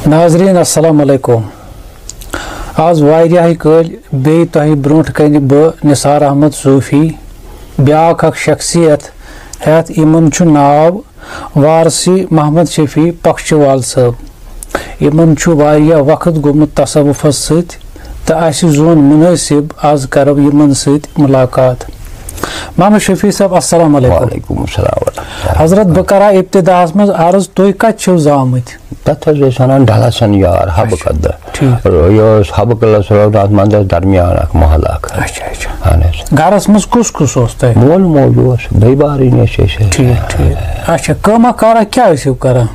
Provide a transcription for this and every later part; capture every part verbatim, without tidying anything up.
ناظرین، السلام علیکم۔ آز واریاہہِ کٲلۍ بیٚیہِ تۄہہِ برونٛٹھ کنہِ بہٕ نثار احمد صوفی، بیاکھ اکھ شخصیت ہیتھ۔ یِمن چھُ ناو وارثی محمد شفیع پکھچوال صٲب۔ یِمن چھُ واریاہ وقت گوٚمُت تصوفس سۭتۍ، تہٕ اسہِ زون مناسب آز کرو یِمن سۭتۍ ملاقات۔ محمد شفیع صٲب، السلام علیکم۔ وعلیکم السلام ورحمۃ اللہ۔ حضرت، بہٕ کرا ابتداہس منٛز عرض، تُہۍ کتہِ چھِو زامٕتۍ؟ تَتھ حظ ٲسۍ وَنان ڈَلَسَن یار، حبہٕ اچھا۔ کدلہٕ۔ ٹھیٖک۔ یہِ ٲس حبہٕ کدلَس روزان، اَتھ منٛز ٲس درمیان اَکھ محلہٕ اَکھ۔ اچھا، اچھا۔ اَہَن حظ۔ گَرَس منٛز کُس کُس اوس تۄہہِ؟ مول موج اوس، بٔے بارٕنۍ ٲسۍ أسۍ۔ ٹھیٖک، ٹھیٖک۔ اچھا، کٲمہ کارا کیٛاہ ٲسِو کران؟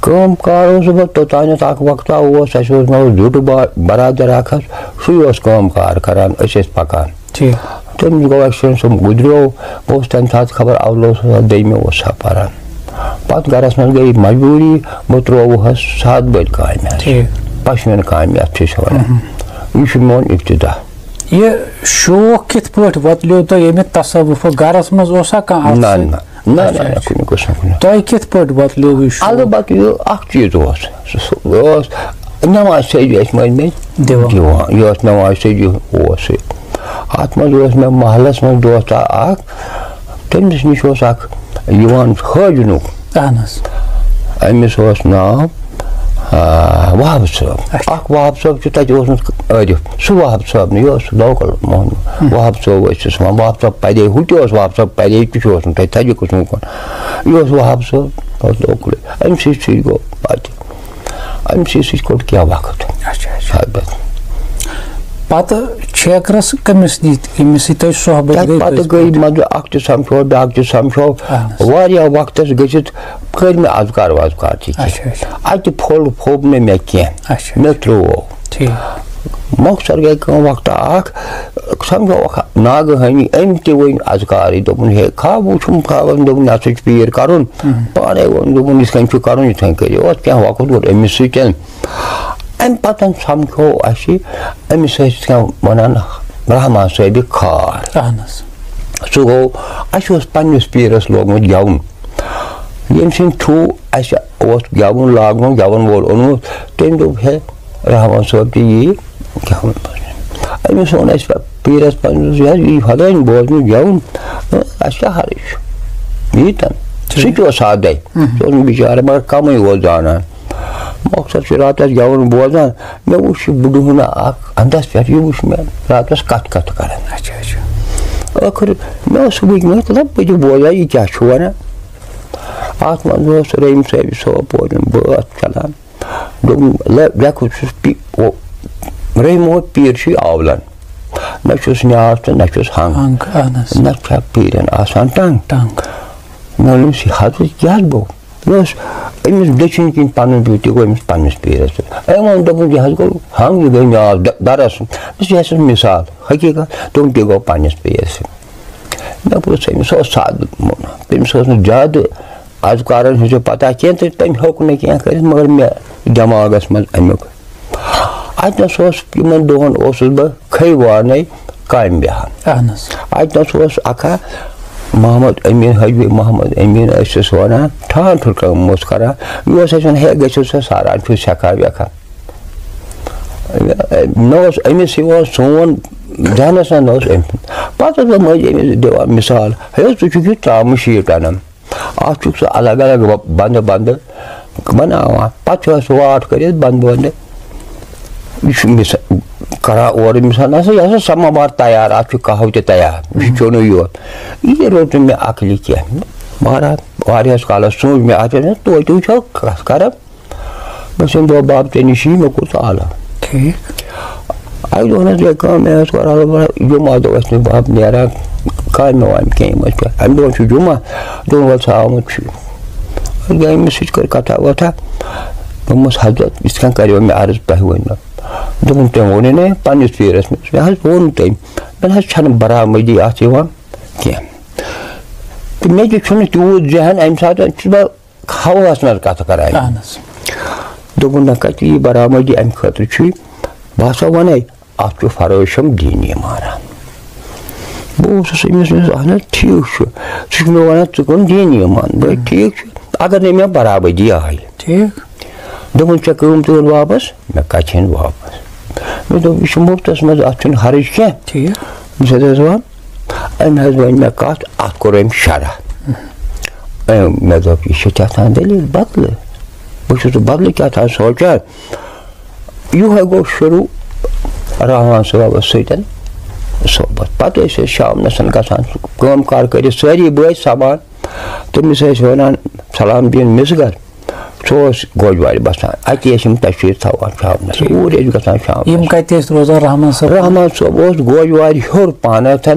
کٲم کار اوسُس بہٕ توٚتانٮ۪تھ، اَکھ وقتہ اوس، اَسہِ اوس مےٚ اوس زیُٹھ با-، برادر اَکھ حظ، سُے اوس کٲم کار کران، أسۍ ٲسۍ پَکان۔ ٹھیٖک۔ تٔمِس گوٚو ایکسیڈنٹ، سُہ گُزریو۔ بہٕ اوسُس تَمہِ ساتہٕ خبر اولوس اوسا، دوٚیمہِ اوسا پَران۔ پَتہٕ گَرَس منٛز گٔے مجبوٗری، بہٕ ترٛووُہَس سات بٔلۍ کامہِ حظ۔ ٹھیٖک۔ پشمیٖن کامہِ، یَتھ چھِ أسۍ وَنان۔ یہِ چھُ میون ابتدا۔ یہِ شوق کِتھ پٲٹھۍ وۄتلیو تۄہہِ ییٚمہِ تصوُفُک؟ گَرَس منٛز اوسا کانٛہہ اَتھ نہ، سۭتۍ؟ نہ، نہ، نہ، اچھا، نہ، اچھا۔ کُنہِ قٕسمہٕ کُنہِ۔ تۄہہِ کِتھ پٲٹھۍ وۄتلیو یہِ شوق؟ البتہٕ یہِ اَکھ چیٖز اوس، سُہ، سُہ اوس نٮ۪ماز سیٚدِ ٲسۍ مٲلۍ مٕتۍ دِوان۔ دِوان۔ یہِ اوس نٮ۪ماز سیٚدِ اوس یہِ۔ اَتھ منٛز اوس مےٚ محلَس منٛز دوستا اَکھ، تٔمِس نِش اوس اَکھ یِوان حٲجنُک۔ اہن حظ۔ أمِس اوس ناو، آ، وہاب صٲب۔ اچھا۔ اَکھ وہاب صٲب چھُ تَتہِ اوسمُت عٲرِف۔ سُہ وہاب صٲب نہٕ، یہِ اوس لوکل محمد۔ وہاب صٲب ٲسۍ سُہ وَنان، وہاب صٲب پَرے، ہُہ تہِ اوس وہاب صٲب پَرے، تہِ چھُ اوسمُت تَتہِ تھَجہِ قٕسمُک۔ یہِ اوس وہاب صٲب، اوس لوکلٕے۔ أمۍ سٕے سۭتۍ گوٚو پَتہٕ۔ أمۍ سٕے سۭتۍ کوٚڑ کینٛہہ وقت۔ اچھا، اچھا۔ البتہ۔ پتہٕ چھیکرس کٔمِس نِتھ، ییٚمِس سۭتۍ تۄہہِ صحبت تَمہِ گٔے پتہٕ پٔزۍ گٔے پٲٹھۍ؟ منٛزٕ اکھ تہِ سمکھیو، بیٛاکھ تہِ سمکھیو۔ اہن حظ۔ واریاہ وقتس گٔژھِتھ کٔرۍ مےٚ اذکار وذکار تہِ کینٛہہ۔ اچھا، اچھا۔ اتہِ پھوٚل پھوٚب نہٕ مےٚ کینٛہہ۔ اچھا۔ مےٚ ترٛوو۔ ٹھیٖک۔ مۄخصر گٔے کٲم، وقتہ اکھ سمکھیو اکھ ناگہٲنی، أمۍ تہِ ؤنۍ اذکارٕے، دوٚپُن، ہے، خواب وُچھُم، خوابن دوٚپُن، نہ سا چھُ پیٖر کرُن۔ ہم۔ پانے ووٚن، دوٚپُن، یِتھ کٔنۍ چھُ کرُن، یِتھ کٔنۍ کٔرِو۔ اوس کینٛہہ وقت گوٚو أمِس سۭتۍ۔ اَمہِ پَتہٕ سَمکھیو اَسہِ أمِس ٲسۍ کیٛاہ وَنان، رحمان صٲبہِ کھار۔ اہن حظ۔ سُہ گوٚو، اَسہِ اوس پنٛنِس پیٖرَس لوگمُت گٮ۪وُن۔ ییٚمہِ سٕنٛدِ تھرٛوٗ اَسہِ اوس گٮ۪وُن لاگنُک، گٮ۪وَن وول اوٚنمُت، تٔمۍ دوٚپ، ہے، رحمان صٲب تہِ یِیہِ گٮ۪وُن۔ أمِس ووٚن اَسہِ پَتہٕ پیٖرَس پنٛنِس، یہِ حظ یی فلٲنۍ بوزنہِ گٮ۪وُن، اَسہِ کیٛاہ حرج چھُ؟ ییٖتَن۔ سُہ تہِ اوس سادَے۔ سُہ اوس نہٕ بِچارٕ، مگر کَمٕے اوس زانان۔ مۄخصر چھُ راتَس گٮ۪وُن بوزان، مےٚ وُچھ یہِ بُڈٕ ہنا اَکھ اَندَس پٮ۪ٹھ، یہِ وُچھ مےٚ راتَس کَتھ کَتھ کَران۔ اچھا، اچھا۔ ٲخٕر مےٚ اوس صُبحٕکۍ مےٚ دوٚپ، بہٕ تہِ بوزٕ ہا، یہِ کیٛاہ چھُ وَنان۔ اَتھ منٛز اوس رحیٖم صٲبہِ صٲب پوجن بٲتھ چَلان۔ دوٚپُن، لے، لیٚکھُس چھُس پی-، او، رحیٖم محمد پیٖر چھُے آولَن۔ نہ چھُس نیاز تہٕ نہ چھُس ہنٛگ۔ ہنٛگ، اہن حظ۔ نہ چھا پیٖرَن آسان ٹنٛگ۔ ٹنٛگ۔ مےٚ ووٚنُس، یہِ حضرت کیٛاہ حظ گوٚو؟ مےٚ اوس أمِس دٔچھِنۍ کِنۍ پَنُن پیٖر، تہِ گوٚو أمِس پنٛنِس پیٖرَس سۭتۍ۔ أمۍ ووٚن، دوٚپُن، یہِ حظ گوٚو ہنٛگ، یہِ گٔے نیاز ڈ-، دَرَس۔ بہٕ چھُس یَژھان مِثال، حقیٖقت، دوٚپُن، تہِ گوٚو پنٛنِس پیٖرَس سۭتۍ۔ مےٚ پرُژھ أمِس، سُہ اوس سادٕ، تٔمِس اوس نہٕ زیادٕ اذکارن ہٕنٛز پتہ کینٛہہ تہٕ تٔمۍ ہیوٚک نہٕ کینٛہہ کٔرِتھ، مگر مےٚ دٮ۪ماغس منٛز اَمیُک۔ اَتہِ نَس اوس، یِمن دۄہن اوسُس بہٕ کھٔے وانَے کامہِ بیٚہان۔ اہن حظ۔ اَتہِ نَس اوس اکھا محمد أمیٖن، حٲجی محمد أمیٖن ٲسِس وَنان، ٹھان ٹھُر کٲم اوس کران۔ یہِ اوس اَسہِ وَنان، ہے، گٔژھِو سا ساران چھُ سٮ۪کھا وٮ۪کھا۔ نہ اوس أمِس یِوان سون ذہنس منٛز نہ اوس أمۍ سُنٛد۔ پتہٕ اوس بہٕ مٔنٛزۍ أمِس دِوان مثال، ہے، ژٕ چھُکھ یہِ ترٛامہٕ شیٖٹ اَنان۔ اَتھ چھُکھ ژٕ الگ الگ و-، بنٛدٕ بنٛدٕ بناوان۔ پتہٕ چھُ اَتھ واٹھ کٔرِتھ بنٛدٕ بنٛدٕ۔ یہِ چھُ مِث-، کران اورٕ مثال، نہ سا، یہِ ہسا سماوار تیار، اَتھ چھُ قہوٕ تہِ تیار، یہِ چھُ چیوٚنُے یوت۔ یہِ روٚٹ نہٕ مےٚ عقلہِ کینٛہہ۔ مہراز، واریاہس کالس سوٗنٛچ مےٚ اَتھ، مےٚ دوٚپ، توتہِ وٕچھو کَتھ کرٕ۔ بہٕ چھُس دَپان، بَب، ژےٚ نِش یی مےٚ کوٚت آلہٕ۔ ٹھیٖک۔ اَکہِ دۄہ حظ گٔے کٲم، مےٚ ٲس گۄڈٕ الگ جُمعہ دۄہ ٲسۍ نہٕ بَب نیران کامہِ وامہِ کینٛہہ، یِم ٲسۍ پٮ۪ٹھ۔ اَمہِ دۄہ چھُ جُمعہ، دوٚپُن، وَلہٕ سا آمُت چھُ۔ وۄنۍ گٔے أمِس سۭتۍ کٔر کَتھا وَتھا، دوٚپمَس، حضرت، یِتھ کٔنۍ کَریو مےٚ عرض تۄہہِ ؤنۍ مےٚ۔ دوٚپُن، تٔمۍ ووٚنُے نہ پنٛنِس پیٖرَس، مےٚ حظ ووٚن تٔمۍ، مےٚ نہ حظ چھَنہٕ برآمدی اَتھ یِوان کینٛہہ۔ تہٕ مےٚ تہِ چھُنہٕ تیوٗت ذہن، اَمہِ ساتہٕ چھُس بہٕ ہَوہَس منٛز کَتھٕ کَران۔ اہن حظ۔ دوٚپُن، نہ کَتہِ یی برآمدی، اَمہِ خٲطرٕ چھُے، بہٕ ہسا وَنَے، اَتھ چھُ فروشم دیٖنی ماران۔ بہٕ اوسُس أمِس وَنان، اہن حظ، ٹھیٖک چھُ، ژٕ چھُکھ مےٚ وَنان، ژٕ کٕم دیٖنی مان؟ بہٕ، ٹھیٖک چھُ، اگر نہٕ مےٚ برابردی آیہِ۔ ٹھیٖک۔ دوٚپُن، "ژےٚ کٲم تہِ اوٚن واپس؟" مےٚ کَتہِ أنۍ واپس؟ مےٚ دوٚپ، "یہِ چھُ مُفتَس منٛز، اَتھ چھُنہٕ حرج کینٛہہ۔" ٹھیٖک۔ بہٕ چھُس حظ وَنان، أمۍ حظ ؤنۍ مےٚ کَتھ، اَتھ کوٚر أمۍ شرح۔ أمۍ، مےٚ دوٚپ، "یہِ چھِ کیٛاہ تام دٔلیٖل بدلہٕ۔ بہٕ چھُس بدلہٕ کیٛاہ تام سونٛچان۔" یِہوٚے گوٚو شروٗع رحمان صٲبَس سۭتۍ صحبت۔ پَتہٕ ٲسۍ أسۍ شامنَس گژھان کٲم کار کٔرِتھ، سٲری بٲژ سَمان۔ تٔمِس ٲسۍ وَنان سلام الدین مِسگر۔ سُہ اوس گوجوارِ بسان، اَتی ٲسۍ یِم تشریٖف تھاوان شامنَس۔ ٹھیٖک۔ اوٗرۍ ٲسۍ گژھان شامنَس۔ یِم کَتہِ ٲسۍ روزان، رحمان صٲب؟ رحمان صٲب اوس گوجوارِ ہیوٚر پانَتھ،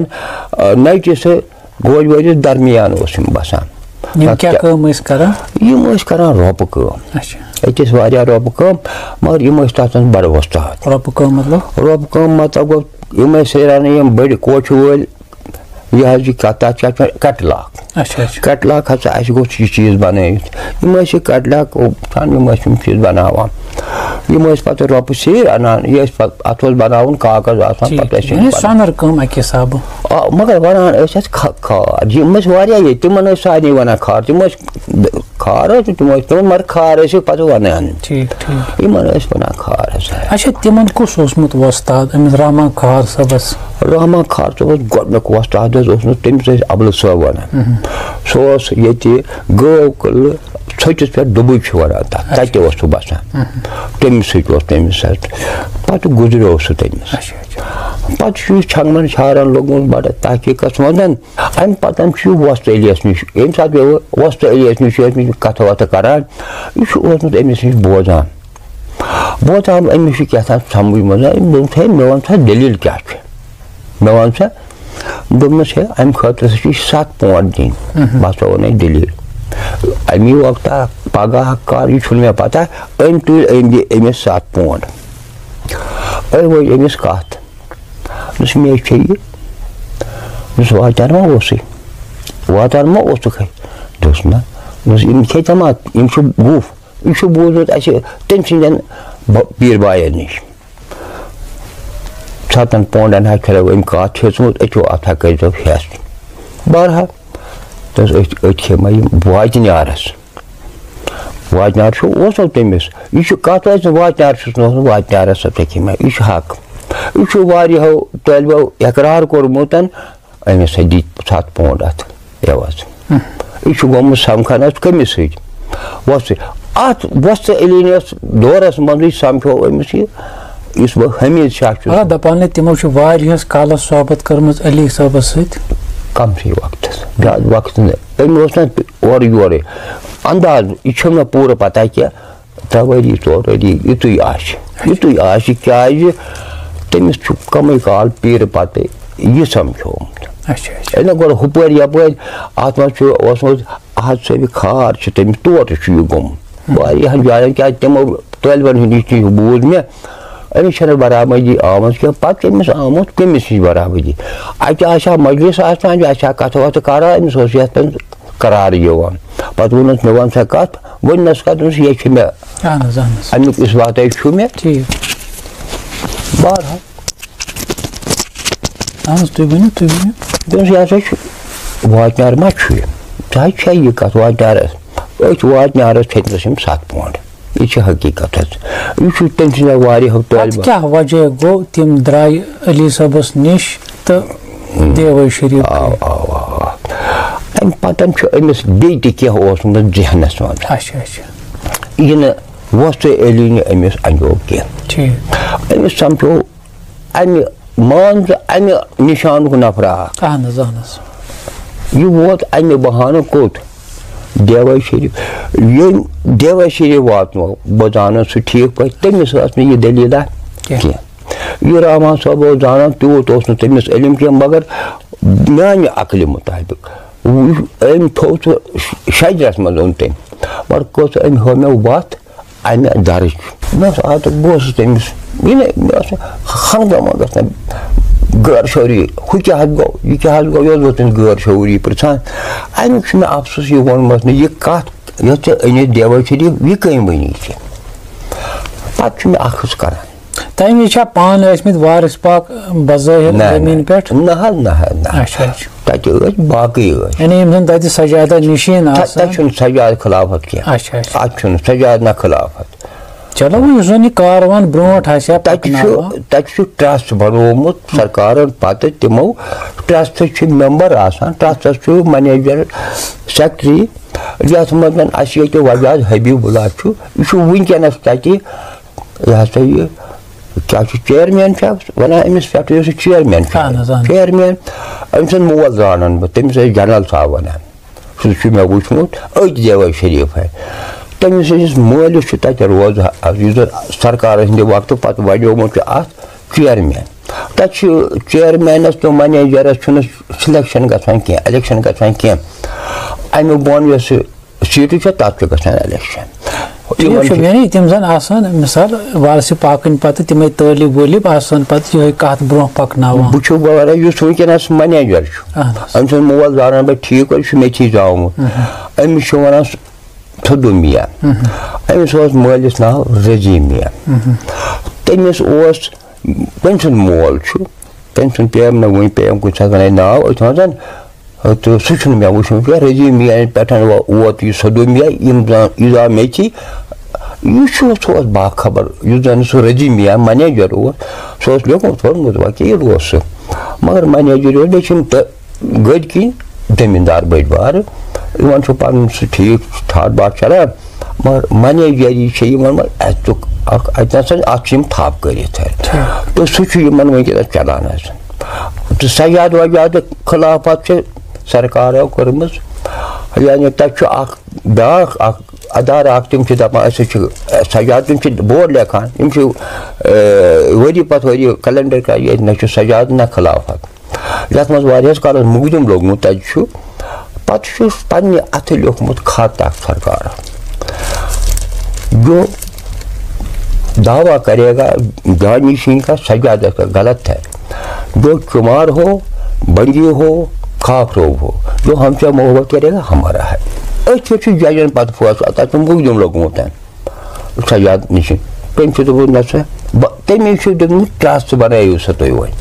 آ، نَیہِ چہِ سۭتۍ گوجوارِ درمیان اوس یِم بسان۔ یِم تَتھ کیٛاہ کیٛاہ؟ کٲم ٲسۍ کران؟ یِم ٲسۍ کران رۄپہٕ کٲم۔ اچھا۔ أتی ٲسۍ واریاہ رۄپہٕ کٲم، مگر یِم ٲسۍ تَتھ منٛز بَڑٕ وۄستاد۔ رۄپہٕ کٲم مطلب؟ رۄپہٕ کٲم مطلب گوٚو، یِم ٲسۍ رَنان یِم بٔڑۍ کوچھِ وٲلۍ، یہِ حظ یہِ کَتھ، تَتھ چھِ اَتھ وَنان کٹلاک۔ اچھا، اچھا۔ کٹلاک ہسا اَسہِ گوٚژھ یہِ چیٖز بَنٲوِتھ۔ یِم ٲسۍ یہِ کٹلاک، او، ژھان یِم ٲسۍ یِم چیٖز بَناوان۔ یِم ٲسۍ پَتہٕ رۄپہٕ سیٖر اَنان، یہِ ٲسۍ پَتہٕ، اَتھ اوس بَناوُن کاغذ آسان، ٹھیٖک، پَتہٕ ٲسۍ یِم یعنی بَناوان۔ سۄنَر کٲم اَکہِ حسابہٕ۔ آ، مگر وَنان ٲسۍ اَتھ کھا-، کھار۔ یِم ٲسۍ واریاہ ییٚتہِ، تِمَن ٲسۍ سارنٕے وَنان کھار۔ تِم ٲسۍ کھار ٲسۍ نہٕ تِم ٲسۍ تِمَن، مگر کھار ٲسِکھ پَتہٕ وَنان۔ ٹھیٖک، ٹھیٖک۔ یِمَن ٲسۍ وَنان کھار حظ۔ اچھا، تِمَن کُس اوسمُت وۄستاد أمِس رحمان کھار صٲبَس؟ رحمان کھار صٲبَس گۄڈٕنیُک وۄستاد حظ اوسمُت، تٔمِس ٲسۍ اَبلہٕ صٲب وَنان۔ مہم۔ سُہ اوس ییٚتہِ گٲو قلعہٕ ژھٔٹِس پٮ۪ٹھ دُبٕج چھِ وَنان تَتھ، اچھا۔ تَتہِ اوس سُہ بَسان۔ مہم۔ تٔمِس سۭتۍ اوس تٔمِس حظ۔ پَتہٕ گُزریو سُہ تٔمِس۔ اچھا، اچھا۔ پَتہٕ چھُ یہِ ژھنٛگمَن شہرَن لوٚگمُت بَڑٕ تحقیٖقَس منٛز۔ اَمہِ پَتہٕ چھُ یہِ وۄستہٕ علیَس نِش، ییٚمہِ ساتہٕ یہِ وۄستہٕ علیَس نِش چھُ ٲسمٕتۍ یِم کَتھٕ وَتھٕ کَران، یہِ چھُ اوسمُت أمِس نِش بوزان۔ بوزان أمِس چھُ کیٛاہ تام سَمجھ منٛز، أمۍ دوٚپ، "ہے، مےٚ وَن سا دٔلیٖل کیٛاہ چھِ؟ مےٚ وَن سا۔" دوٚپمَس، "ہے، اَمہِ خٲطرٕ ہسا چھِ یہِ سَتھ پونٛڈ دِنۍ۔" مہم۔ بہٕ ہسا وَنَے دٔلیٖل۔ اَمی وقتہٕ پَگاہ کَر، یہِ چھُنہٕ مےٚ پَتہ، أمۍ تُلۍ، أمۍ دِ أمِس سَتھ پونٛڈ۔ أمۍ ؤج أمِس کَتھ۔ دوٚپُس، "مےٚ چھےٚ یہِ۔" دوٚپُس، "واتان ما اوسُے؟ واتان ما اوسُکھ ہے؟" دوٚپُس، "نہ۔" دوٚپُس، "یِم کھے ژےٚ ما، یِم چھِ گُف۔ یہِ چھُ بوٗزمُت اَسہِ تٔمۍ سٕنٛدٮ۪ن ب-، پیٖر باین نِش۔ سَتَن پونٛڈَن ہا کھیٚو أمۍ کَتھ ہیٚژمٕژ، أکیو اَتھا کٔرۍزیو ہٮ۪س۔" بہرحال، دوٚپُس، "أتھۍ، أتھۍ کھے ما یِم واتہِ نیارَس۔" واتہِ نیار چھُ، اوس نہٕ تٔمِس۔ یہِ چھُ کَتھ ٲسۍ نہٕ واتہِ نیار چھُس نہٕ اوس نہٕ واتہِ نیارَس سۭتۍ کِہیٖنۍ۔ یہِ چھُ حق۔ یہِ چھُ واریاہو طٲلبو اقرار کوٚرمُت، أمِس ہا دِتۍ سَتھ پونٛڈ اَتھ عوض۔ ہم۔ یہِ چھُ گوٚمُت سَمکھان اَتھ کٔمِس سۭتۍ؟ وۄستہٕ۔ اَتھ وۄستہٕ علی نِس دورَس منٛزٕے سَمکھیو أمِس یہِ، یُس بہٕ حمید شاہ چھُس۔ آ، دَپان ہے، تِمو چھِ واریاہَس کالَس صحبت کٔرمٕژ علی صٲبَس سۭتۍ۔ کَمسٕے وقتَس، زیادٕ وقت نہٕ۔ أمۍ اوس نہ اورٕ یورٕ انداز، یہِ چھُم نہٕ پوٗرٕ پتہ کینٛہہ۔ ترٛےٚ ؤری، ژور ؤری، یُتُے آسہِ، یُتُے آسہِ، کیٛازِ تٔمِس چھُ کمٕے کال پیٖرٕ پتہٕ یہِ سمکھیومُت۔ اچھا، اچھا۔ ییٚلہِ نہٕ گۄڈٕ ہُپٲرۍ یپٲرۍ، اتھ منٛز چھُ اوسمُت احد صٲبہِ کھار چھُ تٔمِس، تور تہِ چھُ یہِ گوٚمُت۔ واریاہن جاین، کیٛازِ تِمو طٲلبن ہٕنٛدِ نِش تہِ بوٗز مےٚ، أمِس چھَنہٕ برآمدی آمٕژ کینٛہہ۔ پَتہٕ چھُ أمِس آمُت کٔمِس نِش برآمدی؟ اَتہِ آسہِ ہا مجلس آسان، یہِ آسہِ ہا کَتھٕ وَتھٕ کَران، أمِس اوس یَتھ منٛز قرار یِوان۔ پَتہٕ ووٚنُس، "مےٚ وَن سا کَتھ؟" ووٚنمَس کَتھ، دوٚپُس، "یہِ چھِ مےٚ۔" اَہَن حظ، اَہَن حظ۔ اَمیُک اِثباتے چھُ مےٚ۔ ٹھیٖک۔ بہرحال۔ اَہَن حظ، تُہۍ ؤنِو، تُہۍ ؤنِو۔ دوٚپُس، "یہِ ہسا چھُ واتنار ما چھُ یہِ؟ ژٕ حظ چھےٚ یہِ کَتھ واتنارَس؟ أتھۍ واتنارَس کھٔتمٕژ یِم سَتھ پونٛڈ۔" یہِ چھِ حقیٖقت حظ۔ یہِ چھُ تٔمۍ سٕنٛدیو واریاہو اَتھ طٲلبہٕ۔ کیٛاہ وجہ گوٚو، تِم درٛاے علی صٲبَس نِش تہٕ دیوٲے شریٖف آو، گٔے؟ آو، آو، آو۔ اَمہِ پَتہٕ چھُ أمِس بیٚیہِ تہِ کینٛہہ اوسمُت ذہنَس منٛز۔ اچھا، اچھا۔ یہِ نہٕ وۄستہٕ علی نہٕ أمِس اَنیو کینٛہہ۔ ٹھیٖک۔ أمِس سَمکھیو اَمہِ، مان ژٕ، اَمہِ نِشانُک نفرا اَکھ۔ اَہَن حظ، اَہَن حظ۔ یہِ ووت اَمہِ بہانہٕ کوٚت؟ دیوٲے شریٖف۔ ییٚمۍ دیوٲے شریٖف واتنوو، بہٕ زانَن سُہ ٹھیٖک پٲٹھۍ، تٔمِس ٲس نہٕ یہِ دٔلیٖلہ کینٛہہ۔ کینٛہہ۔ یہِ رحمان صٲب اوس زانان، تیوٗت اوس نہٕ تٔمِس علم کینٛہہ، مگر میٛانہِ عقلہِ مُطابِق، أمۍ تھوٚو سُہ شجرَس منٛز اوٚن تٔمۍ، مگر کٔژ أمۍ ہٲو مےٚ وَتھ، اَمہِ درٕج۔ مےٚ اوس عادت، بہٕ اوسُس تٔمِس، یہِ نہٕ، مےٚ اوس نہٕ ہنٛگتہٕ منٛگَس نہٕ غٲر شعوٗری، ہُہ کیٛاہ حظ گوٚو، یہِ کیٛاہ حظ گوٚو، یہِ اوس تٔمِس غٲر شعوٗری پِرٛژھان۔ اَمیُک چھُ مےٚ افسوٗس یہِ ووٚنمُت نہٕ، یہِ کَتھ یۄس ژےٚ أنِتھ دیوٲے شریٖف، یہِ کٔمۍ ؤنی ژےٚ؟ پَتہٕ چھُ مےٚ اَکھ حظ کَران۔ تَمہِ وِزِ چھا پانہٕ ٲسمٕتۍ وارث پاک بظٲہِر نہ، زٔمیٖن نہ۔ پٮ۪ٹھ؟ نہ حظ، نہ حظ، نہ۔ اچھا، اچھا۔ تَتہِ ٲسۍ باقٕے ٲسۍ۔ یعنی یِم زَن تَتہِ سجادہ نِشیٖن تَتہِ، آسان۔ تَتہِ چھُنہٕ سجادٕ خلافت کینٛہہ۔ اچھا، اچھا۔ اَتہِ چھُنہٕ سجادٕ نہ خلافت۔ چلو، وۄنۍ یُس زَن یہِ کاروان برونٛٹھ آسہِ ہا تَتہِ چھُ پَکناوان۔ تَتہِ چھُ ٹرسٹ بنوومُت سرکارن، پتہٕ تِمو ٹرسٹ چھِ ممبر آسان، ٹرسٹس چھُ منیجر، سیکرٹری، یتھ منٛز زن اسہِ ییٚتہِ وجاز حبیب اللہ چھُ، یہِ چھُ وٕنکیٚنس تتہِ، یہِ ہسا یہِ کیٛاہ چھُ، چیئرمین چھا ونان أمِس پٮ۪ٹھ، یُس یہِ چیئرمین چھُ، اہن حظ، اہن حظ۔ چیئرمین، أمۍ سُنٛد مول زانان بہٕ، تٔمِس ٲسۍ جنرل صاحب ونان۔ سُہ چھُ مےٚ وٕچھمُت أتھۍ دیوٲے شریٖفَے۔ تٔمِس سٕنٛدِس مٲلِس چھُ تَتہِ روزٕ، یُس زَن سرکارَس ہٕنٛدِ وقتہٕ پَتہٕ بَنیومُت چھُ اَتھ چیئرمین۔ تَتہِ چھُ چیئرمینَس تہٕ منیجرَس چھُنہٕ سِلیکشَن گژھان کینٛہہ، الیکشن گژھان کینٛہہ۔ اَمہِ بۄن یۄس یہِ سیٖٹہٕ چھےٚ، تَتھ چھُ گژھان الیکشن۔ ٹھیٖک یِمَن چھُ، چھُ یعنی تِم زَن آسان، مثال، وارثِ پاکٕنۍ پَتہٕ تِمَے طٲلب وٲلب آسان پَتہٕ یِہوٚے کَتھ برونٛہہ پَکناوان۔ بہٕ چھُس وَنان، یُس وٕنکیٚنَس منیجر چھُ، اہن حظ۔ أمۍ سُنٛد مول زانان بہٕ ٹھیٖک، یہِ چھُ مےٚ تھی زامُت۔ مہم۔ أمِس چھِ وَنان سُہ تھوٚدُم میا۔ مہم۔ أمِس اوس مٲلِس ناو رضی میا۔ مہم۔ تٔمِس اوس، تٔمۍ سُنٛد مول چھُ، تٔمۍ سُنٛد پیٚیَم نہٕ وٕنہِ، پیٚیَم کُنہِ ساتہٕ وَنَے ناو أتھۍ منٛز، تہٕ سُہ چھُنہٕ مےٚ وٕچھمُت کینٛہہ۔ رضی میا پٮ۪ٹھ ووت یہِ سدوٗ میا، یِم زن، یہِ زاو مےٚ تھی۔ یہِ چھُ، سُہ اوس باخبر، یُس زن سُہ رضی میا منیجر اوس، سُہ اوس لیوٚکھمُت، پوٚرمُت، وکیٖل اوس سُہ۔ مگر منیجر اوس، بیٚیہِ چھِم تہٕ گٔدۍ کِنۍ زٔمیٖندار بٔڑۍ بارٕ، یِمن چھُ پنُن سُہ ٹھیٖک ٹھاٹھ باٹھ چلان۔ مگر منیجری چھِ یِمن منٛز اَتیُک اکھ، اَتہِ نَسا، اَتھ چھِ یِم تھپھ کٔرِتھ۔ ٹھیٖک۔ تہٕ سُہ چھُ یِمن وٕنکیٚنَس چلان حظ۔ تہٕ سجاد وجاد خلافت چھِ سرکارو کٔرمٕژ، یعنی تَتہِ چھُ اکھ بیٛاکھ اکھ ادارٕ اکھ، تِم چھِ دَپان أسۍ چھِ سجاد، تِم چھِ بورڈ لیکھان، یِم چھِ، اے، ؤری پتہٕ ؤری کیلنڈر کران، ییٚتہِ نہ چھُ سجاد نہ خلافت۔ یَتھ منٛز واریاہَس کالَس مُقدِم لوٚگمُت، تَتہِ چھُ، پَتہٕ چھُ پنٛنہِ اَتھٕ لیوٚکھمُت خط اَکھ سرکارَن، جو دعویٰ کرے گا دانشین کا، سجادت کا، غلط ہے۔ جو چمار ہو، بنگی ہو، کھاکرو ہو، جو ہم سے محبت کرے گا، ہمارا ہے۔ أتھۍ پٮ۪ٹھ چھُ ججَن پَتہٕ فٲصلہٕ، تَتھ چھُ مُقدِم لوٚگمُت۔ سجاد نِش۔ تٔمۍ چھُ دوٚپمُت، "نہ سا، بہٕ"، تٔمۍ چھُ دوٚپمُت، "ٹرسٹ بنٲیِو سا تُہۍ وۄنۍ۔"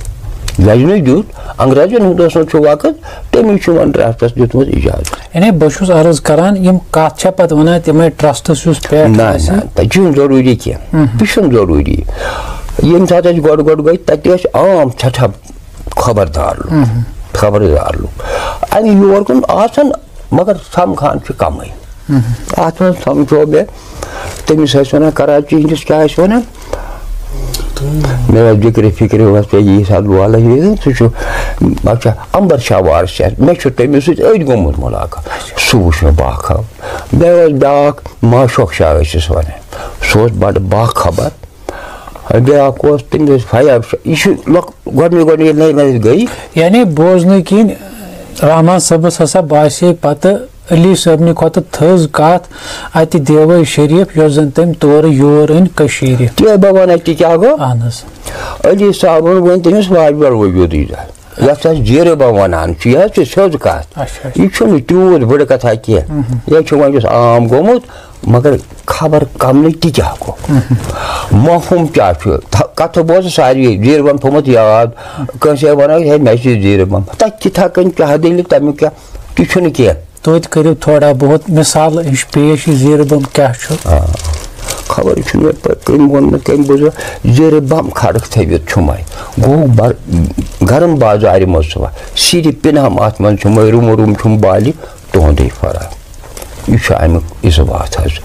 جج نٕے دیُت، انگریزن ہُنٛد اوس نہٕ سُہ وقت، تٔمۍ چھُ وۄنۍ ٹرسٹس دیُتمُت اجازت۔ یعنی بہٕ چھُس عرض کران، یِم کتھ چھےٚ پتہٕ ونان تِمے ٹرسٹس یُس پٮ۪ٹھ نہ، آسہِ؟ نہ، تَتہِ چھُنہٕ ضروٗری کینٛہہ۔ مہم۔ یہِ چھُنہٕ ضروٗری۔ ییٚمہِ ساتہٕ أسۍ گۄڈٕ گۄڈٕ گٔے، تَتہِ ٲسۍ عام سٮ۪ٹھاہ خبردار لُکھ، مہم۔ خبردار لُکھ۔ اَمہِ یور کُن آسان مگر سمکھان چھُ کمٕے۔ مہم۔ اتھ منٛز سمکھیو مےٚ، تٔمِس ٲسۍ ونان کراچی ہٕنٛدِس کیٛاہ ٲسۍ ونان؟ مےٚ اوس ذِکرِ فِکرِ اوس ژےٚ یی سا لولہٕ یہِ، سُہ چھُ، اچھا، امبر شاہ وارس چھُ، مےٚ چھُ تٔمِس سۭتۍ أتھۍ گوٚمُت مُلاقات۔ سُہ وُچھ مےٚ باخبر۔ مےٚ اوس بیٛاکھ ماشوق شاہ ٲسِس ونان، سُہ اوس بڑٕ باخبر۔ بیٛاکھ اوس، تٔمِس ٲسۍ فیاض شاہ، یہِ چھُ لۄک-، گۄڈٕنِچ، گۄڈٕنِچ ییٚلہِ نَیہِ نَیہِ گٔے۔ یعنی بوزنہٕ کِنۍ رحمان صٲبَس ہسا باسے پتہٕ علی صٲبنہِ کھۄتہٕ تھٔز کتھ اَتہِ دیوٲے شریٖف، یۄس زن تٔمۍ تورٕ یور أنۍ کٔشیٖرِ۔ تہِ بہٕ وَنَے تہِ کیٛاہ گوٚو؟ اہن حظ۔ علی صٲبَن ؤنۍ تٔمِس واجبل وجوٗدٕے زانٛہہ۔ یَتھ أسۍ زیٖرٕ بم وَنان چھِ، یہِ حظ چھِ سیوٚد کَتھ۔ اچھا، اچھا۔ یہِ چھُنہٕ تیوٗت بٔڑ کَتھا کینٛہہ۔ مہم۔ یہِ چھُ وۄنۍ یُس عام گوٚمُت، مگر خبر کمنٕے تہِ کیٛاہ گوٚو۔ مہم۔ مفہوم کیٛاہ چھُ؟ تھَ-، کَتھٕ بوزٕ ساروی، زیٖرٕ بم تھوٚمُت یاد۔ کٲنٛسہِ وَنو، "ہے، مےٚ چھِ زیٖرٕ بم۔" تَتہِ تہِ تھا کٔنۍ کیٛاہ دٔلیٖل، تَمیُک کیٛاہ؟ تہِ چھُنہٕ کینٛہہ۔ توتہِ کٔرِو تھوڑا بہت مثال ہِش پیش، یہِ زیٖرٕ بم کیٛاہ چھُ؟ آ، خبر چھُنہٕ مےٚ پَتہٕ کٔمۍ ووٚن نہٕ، کٔمۍ بوٗز نہٕ، زیٖرٕ بم کھڑک تھٲوِتھ چھُمے۔ گوٚو بر-، گرم بازارِ منٛز چھُ وۄنۍ سِرِ پِنہٕ ہم اَتھ منٛز چھُمے، روٗم روٗم چھُم بالہِ، تُہُنٛدُے فرق۔ یہِ چھُ اَمیُک اِثبات حظ۔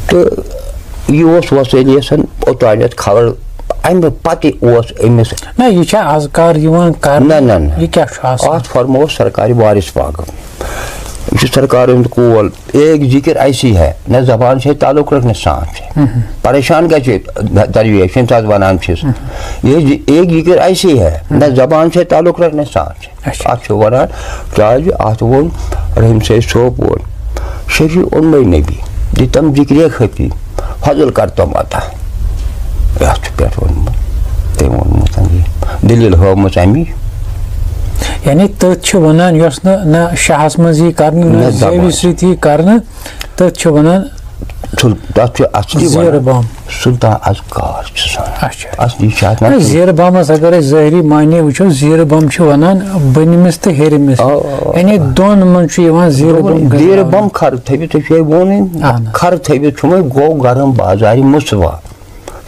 تہٕ یہِ اوس وۄنۍ علی حسن اوٚتانٮ۪تھ خبر، اَمہِ پَتہٕ اوس أمِس نہ، یہِ چھا اذکار یِوان کرنہٕ؟ نہ، نہ، نہ۔ یہِ کیٛاہ چھُ آسان؟ اَتھ فرموو سرکارِ وارث پاکَن۔ یہِ چھُ سرکار ہُنٛد قول، "ایک ذکر ایسی ہے، نہ زبان سے تعلق رکھنے سانس سے۔" مہم۔ پریشان گژھِ درویش، ییٚمہِ ساتہٕ وَنان چھِس۔ مہم۔ یہ ذ-، ایک ذکر ایسی ہے، نہ مہم۔ زبان سے تعلق رکھنے سانس سے۔ اچھا۔ اَتھ چھُ وَنان، کیٛازِ اَتھ ووٚن رحیٖم سید صٲب ووٚن، "شفیع اوٚنمَے نبی، دِتم ذکرِ خفی، فضل کرتم عطا۔" یَتھ چھُ پٮ۪ٹھ ووٚنمُت، تٔمۍ ووٚنمُت یہِ دٔلیٖل ہٲومٕژ اَمی۔ یعنی تٔتھۍ چھِ وَنان، یۄس نہٕ، نہ شاہَس منٛز یی کرنہٕ، نہ نہ زیوِ زبان۔ سۭتۍ یی کرنہٕ، تٔتھۍ چھِ وَنان سُل-، تَتھ چھُ اَصلی زیٖرٕ وَنان بَم۔ سُلطان اَزکار چھُ سُہ۔ اچھا۔ اَصلی چھُ اَتھ نہ، ناو زیٖرٕ بَمَس اگر أسۍ ظٲہری معنی وٕچھو، زیٖرٕ بَم چھِ وَنان بٔنمِس تہٕ ہیٚرمِس۔ آ، آ، یعنی آ۔ دۄن منٛز چھُ یِوان زیٖرٕ بَم زیٖرٕ گِنٛدنہٕ۔ بَم کھَرٕ تھٲوِتھ، ژےٚ چھُے ووٚنُے۔ اَہَن حظ۔ کھَرٕ تھٲوِتھ چھُ وۄنۍ گوٚو گرم بازارِ مُصطفیٰ۔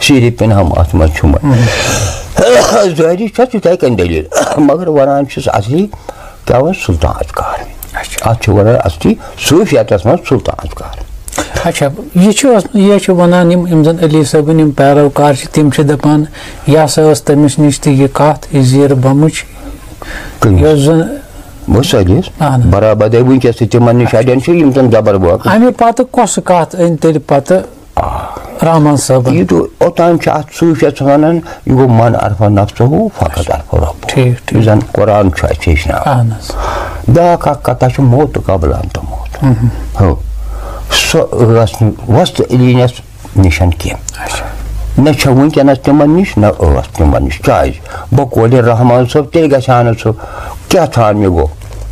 سیٖرِ پِنہٕ ہم اَتھ منٛز چھُ وۄنۍ۔ مہم۔ ظٲہری چھَس یِتھَے کٔنۍ دٔلیٖل، مگر وَنان چھِس اَصلی کیٛاہ وَنہِ سُلطان اَزکار۔ اچھا۔ اَتھ چھِ وَنان اَصلی صوٗفیاتَس منٛز سُلطان اَزکار۔ اچھا، یہِ چھُ اوس-، یہِ چھُ وَنان یِم، یِم زَن علی صٲبٕنۍ یِم پیروکار چھِ، تِم چھِ دَپان، یہِ ہسا ٲس تٔمِس نِش تہِ یہِ کَتھ، یہِ زیٖرٕ بَمٕچ، کٔمِس؟ یۄس زَن بہٕ سٲلِس۔ اَہَن حظ۔ برابر دے وٕنکیٚس تہِ تِمَن نِش اَڑٮ۪ن چھِ یِم زَن زَبر بٲکھ۔ اَمہِ پَتہٕ کۄس کَتھ أنۍ تیٚلہِ پَتہٕ آ۔ رحمان صٲبَن؟ یہِ تہٕ اوٚتام چھِ اَتھ صوٗفیَس وَنان، یہِ گوٚو من عرف نفسہ فقط عرف رب۔ ٹھیٖک، ٹھیٖک۔ یُس زَن قرآن چھُ اَسہِ ہیٚچھناوان۔ اَہَن حظ۔ بیٛاکھ اَکھ کَتھا چھِ موت قبل ان تہٕ موت۔ مہم۔ ہو۔ سۄ ٲس نہٕ وۄستہٕ علی نِش کینٛہہ۔ اچھا۔ نہ چھےٚ وٕنکیٚنَس تِمَن نِش، نہ ٲس تِمَن نِش۔ کیٛازِ؟ بقولِ رحمان صٲب تیٚلہِ گژھِ ہا نہٕ سُہ، کیٛاہ تھان مےٚ گوٚو؟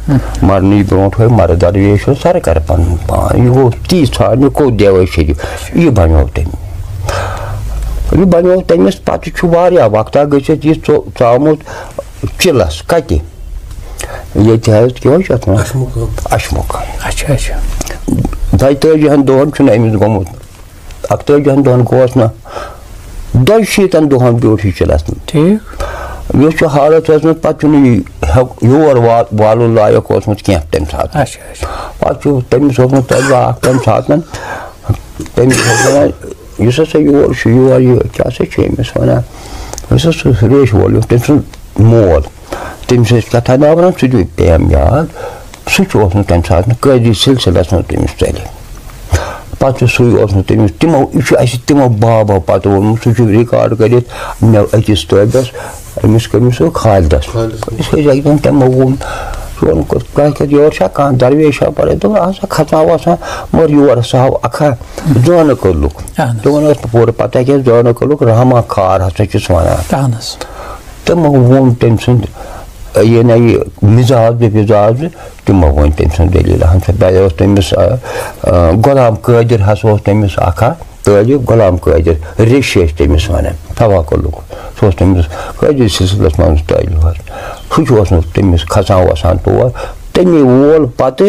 ہم۔ مرنٕچ برونٛٹھ ہوے مرٕ درویش ہو سر کر پنُن پان۔ یہِ گوٚو تی ژھانٛڈ مےٚ کوٚت دیوے شریف۔ یہِ بنیو تٔمۍ۔ یہِ بنیو تٔمِس پتہٕ چھُ واریاہ وقتہ گٔژھِتھ یہِ ژو-، ژامُت چِلس۔ کتہِ؟ ییٚتہِ حظ کیٛاہ حظ چھُ اتھ ناو؟ اشمُقام۔ اشمُقام۔ اچھا، اچھا۔ دۄیہِ تٲجی ہن دۄہن چھُنہٕ أمِس گوٚمُت۔ اَکتٲجِہَن دۄہَن گوس نہ، دۄیہِ شیٖتَن دۄہَن بیوٗٹھ یہِ چِلَس منٛز۔ ٹھیٖک۔ یُس چھُ حالت ٲسمٕژ، پَتہٕ چھُنہٕ یہِ ہیوٚک-، یور وا-، والُن لایق اوسمُت کینٛہہ تَمہِ ساتہٕ۔ اچھا، اچھا۔ پَتہٕ چھُ تٔمِس اوسمُت تَتہِ اَکھ تَمہِ ساتہٕ، تٔمِس اوس وَنان، یُس ہسا یور چھُ، یور یہِ، کیٛاہ سا چھُ أمِس وَنان؟ یُس ہسا سُہ ریشہِ وول یُس، تٔمۍ سُنٛد مول۔ تٔمِس ٲسۍ کَتھا ناو وَنان، سُہ تہِ پیٚیَم یاد۔ سُہ تہِ اوس نہٕ تَمہِ ساتہٕ نہٕ قٲدی سلسلس منٛز تٔمِس ژَلہِ۔ پَتہٕ چھُ سُے اوس نہٕ تٔمِس، تِمو، یہِ چھُ اَسہِ تِمو بابو پَتہٕ ووٚنمُت، سُہ چھُ record کٔرِتھ مےٚ أکِس طٲبِس، أمِس کٔمِس سُہ خالدَس۔ خالدَس۔ أسۍ ٲسۍ اَکہِ دۄہ تِمو ووٚن، سون کوٚت، کَتہِ یور چھا کانٛہہ درویشا پَران؟ دوٚپُن، اَہَن سا کھَژان وَسان، مگر یور ہسا آو اَکھا زٲنہٕ کٔدلُک۔ اَہَن حظ۔ تِمَن ٲس نہٕ پوٗرٕ پَتہ کینٛہہ، زٲنہٕ کٔدلُک رحمان کھار ہسا چھِس وَنان۔ اَہَن حظ۔ تِمو ووٚن تٔمۍ سُنٛد، یہِ نہ یہِ مِزاز بے مِزاز، تِمو ؤنۍ تٔمۍ سٕنٛز دٔلیٖل۔ اَہَن سا، بیٚیہِ اوس تٔمِس، آ، آ، غلام قٲدِر ہسا اوس تٔمِس اَکھ ہا طٲلب، غلام قٲدِر ریشی ٲسۍ تٔمِس وَنان، توکلُک۔ سُہ اوس تٔمِس قٲدِر سلسلس منٛز طٲلب حظ۔ سُہ چھُ اوسمُت تٔمِس کھسان وَسان تور۔ تٔمی وول پَتہٕ،